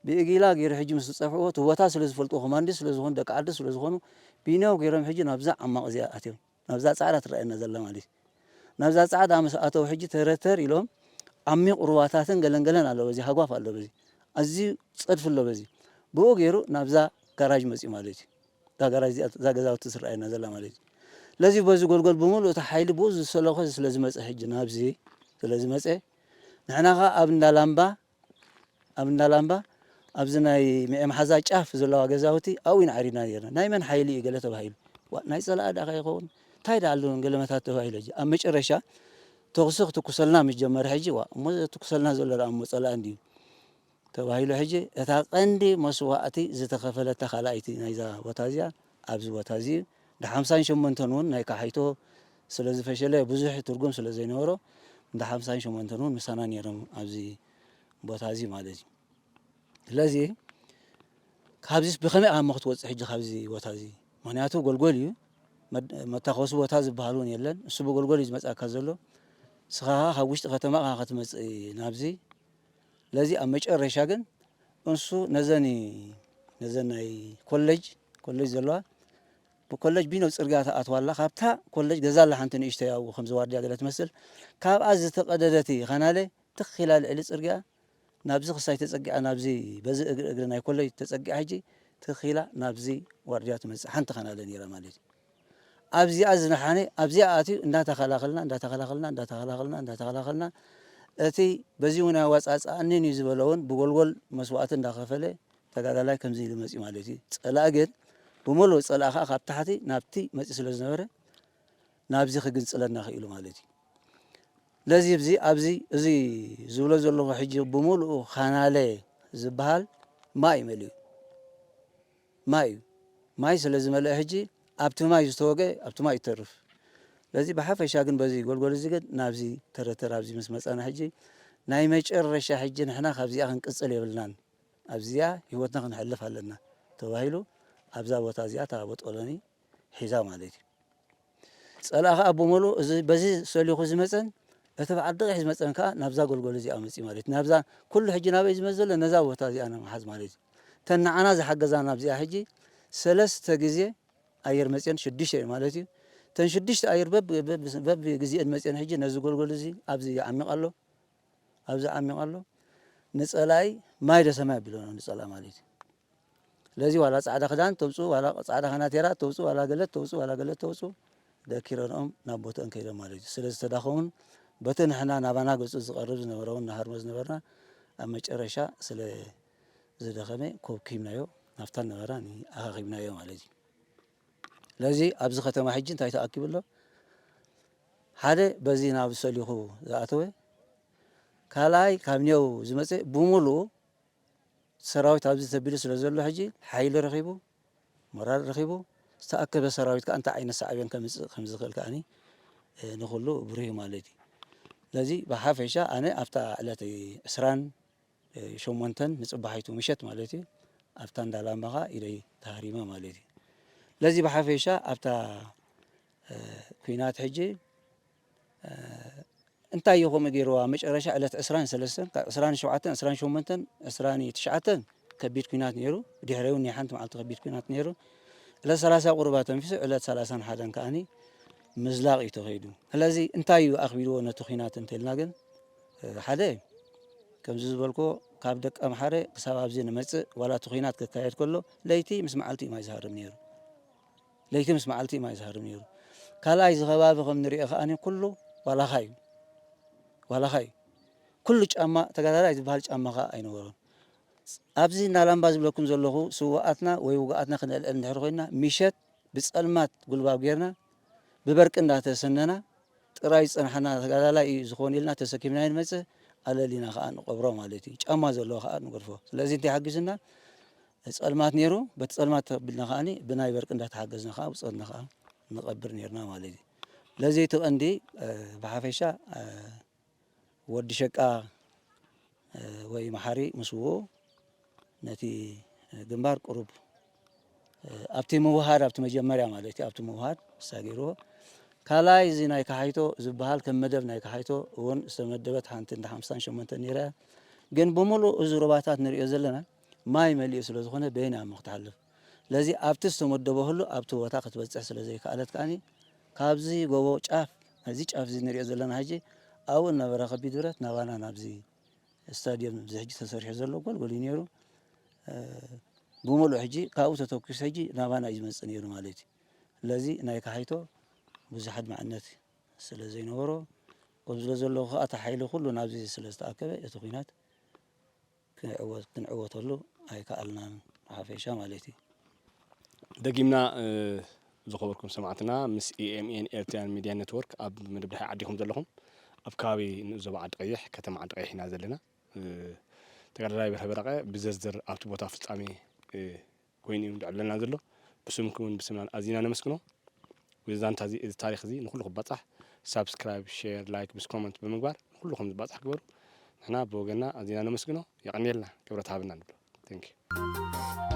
ብኢጊላ ገይሩ ሕጂ ምስ ዝጸፍዕዎ፣ እቲ ቦታ ስለ ዝፈልጥዎ፣ ኮማንዲ ስለ ዝኾኑ፣ ደቂ ዓዲ ስለ ዝኾኑ፣ ቢናው ገይሮም ሕጂ ናብዛ ዓማቕ እዚኣ ኣትዮም። ናብዛ ጻዕዳ ትረኣየና ዘላ ማለት እዩ። ናብዛ ጻዕዳ ምስ ኣተው ሕጂ ተረተር ኢሎም ዓሚቕ ሩባታትን ገለንገለን ኣሎ፣ በዚ ሃጓፍ ኣሎ፣ በዚ ኣዝዩ ጸድፊ ኣሎ፣ በዚ ብኡ ገይሩ ናብዛ ጋራጅ መጽዩ ማለት እዩ። እዛ ጋራጅ እዚኣ፣ እዛ ገዛውቲ ትረኣየና ዘላ ማለት እዩ። ስለዚ በዚ ጎልጎል ብምሉእ እቲ ሓይሊ ብኡ ዝሰለኸ ስለ ዝመጸ ሕጂ ናብዚ ስለ ዝመጸ ንሕና ኸኣ ኣብ እንዳ ላምባ ኣብ እንዳላምባ ኣብዚ ናይ ምኤ መሓዛ ጫፍ ዘለዋ ገዛውቲ ኣብኡ ኢና ዓሪድና ነርና። ናይ መን ሓይሊ እዩ ገለ ተባሂሉ። ዋ፣ ናይ ጸላኢ ደኣ ከይኸውን እንታይ ደኣ ኣሎ ገለመታት ተባሂሉ። ሕጂ ኣብ መጨረሻ ተኹሲ ክትኩሰልና ምስ ጀመረ ሕጂ ዋ እሞ ዘትኩሰልና ዘሎ ደኣ እሞ ጸላኢ እንድዩ ተባሂሉ። ሕጂ እታ ቀንዲ መስዋእቲ ዝተኸፈለታ ካልኣይቲ ናይዛ ቦታ እዚኣ ኣብዚ ቦታ እዚ እዩ። እንዳ ሓምሳን ሸሞንተን እውን ናይ ካሓይቶ ስለ ዝፈሸለ ብዙሕ ትርጉም ስለ ዘይነበሮ እንዳ ሓምሳን ሸሞንተን እውን ምሳና ነይሮም ኣብዚ ቦታ እዚ ማለት እዩ። ስለዚ ካብዚስ ብኸመይ ኣሞ ክትወፅእ ሕጂ ካብዚ ቦታ እዚ? ምክንያቱ ጎልጎል እዩ፣ መድ- መታኮሲ ቦታ ዝበሃል እውን የለን። እሱ ብጎልጎል እዩ ዝመፅኣካ ዘሎ። ንስኻ ካብ ውሽጢ ከተማ ኢኻ ክትመፅእ ናብዚ። ስለዚ ኣብ መጨረሻ ግን እንሱ ነዘን ነዘን ናይ ኮሌጅ ኮሌጅ ዘለዋ ብኮሌጅ ቢኖ ፅርግያ ትኣትዋላ። ካብታ ኮሌጅ ገዛ ኣላ ሓንቲ ንእሽተይ ኣብኡ ከምዚ ዋርድያ ገለ ትመስል። ካብኣ ዝተቐደደቲ ኸናለ ትኽ ኢላ ልዕሊ ፅርግያ ናብዚ ክሳይ ተፀጊዓ ናብዚ በዚ እግሪ እግሪ ናይ ኮሌጅ ተፀጊዓ ሕጂ ትኽ ኢላ ናብዚ ዋርድያ ትመፅእ ሓንቲ ኸናለ ነይራ ማለት እዩ። ኣብዚኣ ዝነሓነ ኣብዚኣ ኣትዩ እንዳተኸላኸልና እንዳተኸላኸልና እንዳተኸላኸልና እንዳተኸላኸልና እቲ በዚ እውን ኣዋፃፅኣንን እዩ ዝበለ እውን ብጎልጎል መስዋእቲ እንዳኸፈለ ተጋዳላይ ከምዚ ኢሉ መፅዩ ማለት እዩ። ፀላኢ ግን ብምሉእ ፀላኢ ከዓ ካብ ታሕቲ ናብቲ መፅዩ ስለ ዝነበረ ናብዚ ክግንፅለና ክኢሉ ማለት እዩ። ለዚ ብዚ ኣብዚ እዚ ዝብሎ ዘለኹ ሕጂ ብምሉኡ ካናለ ዝበሃል ማይ እዩ መሊኡ። ማይ እዩ። ማይ ስለ ዝመልአ ሕጂ ኣብቲ ማይ ዝተወገ ኣብቲ ማይ ይተርፍ። ለዚ ብሓፈሻ ግን በዚ ጎልጎል እዚ ግን ናብዚ ተረተር ኣብዚ ምስ መጻና ሕጂ ናይ መጨረሻ ሕጂ ንሕና ካብዚኣ ክንቅጽል የብልናን። ኣብዚኣ ህይወትና ክንሕልፍ ኣለና ተባሂሉ ኣብዛ ቦታ እዚኣ እታ ቦጦሎኒ ሒዛ ማለት እዩ። ጸላኢ ከኣ ብምሉእ እዚ በዚ ሰሊኹ ዝመጸን እቲ በዓል ደቂሕ ዝመጸን ከኣ ናብዛ ጎልጎል እዚኣ መጺኡ ማለት እዩ። ናብዛ ኩሉ ሕጂ ናበይ ዝመጽእ ዘሎ ነዛ ቦታ እዚኣ ንምሓዝ ማለት እዩ። እተን ንዓና ዝሓገዛና ኣብዚኣ ሕጂ ሰለስተ ግዜ ኣየር መጽየን ሽዱሽተ እዩ ማለት እዩ። እተን ሽዱሽተ ኣየር በብ- በብ- በብ ግዜአን መጽየን ሕጂ ነዚ ጎልጎል እዚ ኣብዚ ዓሚቕ ኣሎ፣ ኣብዚ ዓሚቕ ኣሎ። ንጸላኢ ማይ ዶ ሰማይ ኣቢሎና ንጸላኢ ማለት እዩ። ስለዚ ዋላ ጻዕዳ ክዳን ተውፅኡ ዋላ ጻዕዳ ካናቴራ ተውፅኡ ዋላ ገለት ተውፅኡ ዋላ ገለት ተውፅኡ ደኪረንኦም ናብ ቦትአን ከይዶም ማለት እዩ። ስለ ዝተዳኸሙን በቲ ንሕና ናባና ገፁ ዝቐርብ ዝነበረውን ንሃርሞ ዝነበርና ኣብ መጨረሻ ስለ ዝደኸመ ኮብኪብናዮ ናብታ ነበራ ኣኻኺብናዮ ማለት እዩ። ስለዚ ኣብዚ ከተማ ሕጂ እንታይ ተኣኪቡ ኣሎ? ሓደ በዚ ናብ ሰሊኹ ዝኣተወ፣ ካልኣይ ካብ ኔው ዝመፀ ብምሉኡ ሰራዊት ኣብዚ ተቢሉ ስለ ዘሎ ሕጂ ሓይሊ ረኺቡ ሞራል ረኺቡ ዝተኣከበ ሰራዊት ከዓ እንታይ ዓይነት ሳዕቤን ከምፅእ ከም ዝኽእል ከዓኒ ንኩሉ ብሩህ ማለት እዩ። ስለዚ ብሓፈሻ ኣነ ኣብታ ዕለት ዕስራን ሸሞንተን ንፅባሒቱ ምሸት ማለት እዩ ኣብታ እንዳላምባ ከዓ ኢደይ ተሃሪመ ማለት እዩ። ስለዚ ብሓፈሻ ኣብታ ኩናት ሕጂ እንታይ እዩ ከምኡ ገይርዋ? መጨረሻ ዕለት ዕስራን ሰለስተን ካብ ዕስራን ሸውዓተን ዕስራን ሸሞንተን ዕስራን ትሽዓተን ከቢድ ኩናት ነይሩ። ብድሕሪኡ ናይ ሓንቲ መዓልቲ ከቢድ ኩናት ነይሩ። ዕለት ሰላሳ ቁሩባ ተንፊሱ ዕለት ሰላሳን ሓደን ከዓኒ ምዝላቕ እዩ ተኸይዱ። ስለዚ እንታይ እዩ ኣኽቢድዎ ነቲ ኩናት እንተልና ግን ሓደ ከምዚ ዝበልኮ ካብ ደቀ ምሓረ ክሳብ ኣብዚ ንመፅእ ዋላ እቲ ኩናት ክካየድ ከሎ ለይቲ ምስ መዓልቲ እዩ ማይ ዝሃርም ነይሩ። ለይቲ ምስ መዓልቲ ማይ ዝሃርም ነይሩ። ካልኣይ እዚ ከባቢ ከም ንሪኦ ከዓኒ ኩሉ ዋላኻ እዩ። ዋላኻ እዩ። ኩሉ ጫማ ተጋዳላይ ዝበሃል ጫማ ከዓ ኣይነበሮን። ኣብዚ እናላምባ ዝብለኩም ዘለኹ ስውኣትና ወይ ውጉኣትና ክነልዕል እንድሕር ኮይና ምሸት ብፀልማት ጉልባብ ጌርና ብበርቂ እንዳተሰነና ጥራይ ዝፀንሓና ተጋዳላይ እዩ ዝኾን ኢልና ተሰኪምና ንመፅእ ኣለሊና ከዓ ንቐብሮ ማለት እዩ። ጫማ ዘለዎ ከዓ ንገድፎ። ስለዚ እንታይ ሓጊዝና ፀልማት ነይሩ። በቲ ፀልማት ተቢልና ከዓኒ ብናይ በርቂ እንዳተሓገዝና ከዓ ብፆትና ከዓ ንቐብር ነይርና ማለት እዩ። ስለዚ እቲ ቀንዲ ብሓፈሻ ወዲ ሸቃ ወይ መሓሪ ምስ ውኡ ነቲ ግንባር ቁሩብ ኣብቲ ምውሃድ ኣብቲ መጀመርያ ማለት እዩ ኣብቲ ምውሃድ ንሳ ገይርዎ። ካልኣይ እዚ ናይ ካሓይቶ ዝበሃል ከም መደብ ናይ ካሓይቶ እውን ዝተመደበት ሓንቲ እንዳ ሓምሳን ሸሞንተን ነይራ እያ። ግን ብምሉእ እዚ ሩባታት ንሪኦ ዘለና ማይ መሊኡ ስለ ዝኾነ በየን እያ እሞ ክትሓልፍ? ስለዚ ኣብቲ ዝተመደቦ ህሉ ኣብቲ ቦታ ክትበፅሕ ስለ ዘይከኣለት ከዓኒ ካብዚ ጎቦ ጫፍ ናይዚ ጫፍ እዚ ንሪኦ ዘለና ሕጂ ኣብኡ እናበረ ከቢድ ብረት ናባና ናብዚ ስታድየም እዚ ሕጂ ተሰሪሑ ዘሎ ጎልጎል እዩ ነይሩ። ብምሉእ ሕጂ ካብኡ ተተኩሱ ሕጂ ናባና እዩ ዝመፅእ ነይሩ ማለት እዩ። ስለዚ ናይ ካሓይቶ ብዙሕ ኣድማዕነት ስለ ዘይነበሮ ከምዚ ስለ ዘሎ ከዓ እቲ ሓይሊ ኩሉ ናብዚ ስለ ዝተኣከበ እቲ ኩናት ክንዕወት ክንዕወተሉ ኣይከኣልናን ሓፈሻ ማለት እዩ። ደጊምና ዝኸበርኩም ሰማዕትና ምስ ኤኤምኤን ኤርትራን ሚድያ ኔትወርክ ኣብ መደብ ድሓይ ዓዲኹም ዘለኹም ኣብ ከባቢ ንኡስ ዞባ ዓዲ ቀይሕ ከተማ ዓዲ ቀይሕ ኢና ዘለና። ተጋዳላይ በርሀ በራቀ ብዝርዝር ኣብቲ ቦታ ፍጻሜ ኮይኑ እዩ ዘዕልለና ዘሎ። ብስምኩም እውን ብስምናን ኣዚና ነመስግኖ። እዚ ዛንታ እዚ እዚ ታሪኽ እዚ ንኩሉ ክባጻሕ ሳብስክራይብ፣ ሼር፣ ላይክ ምስ ኮመንት ብምግባር ንኩሉ ከም ዝባጻሕ ግበሩ። ንሕና ብወገንና ኣዚና ነመስግኖ። የቐንየልና፣ ክብረት ሃብና ንብሎ። Thank you።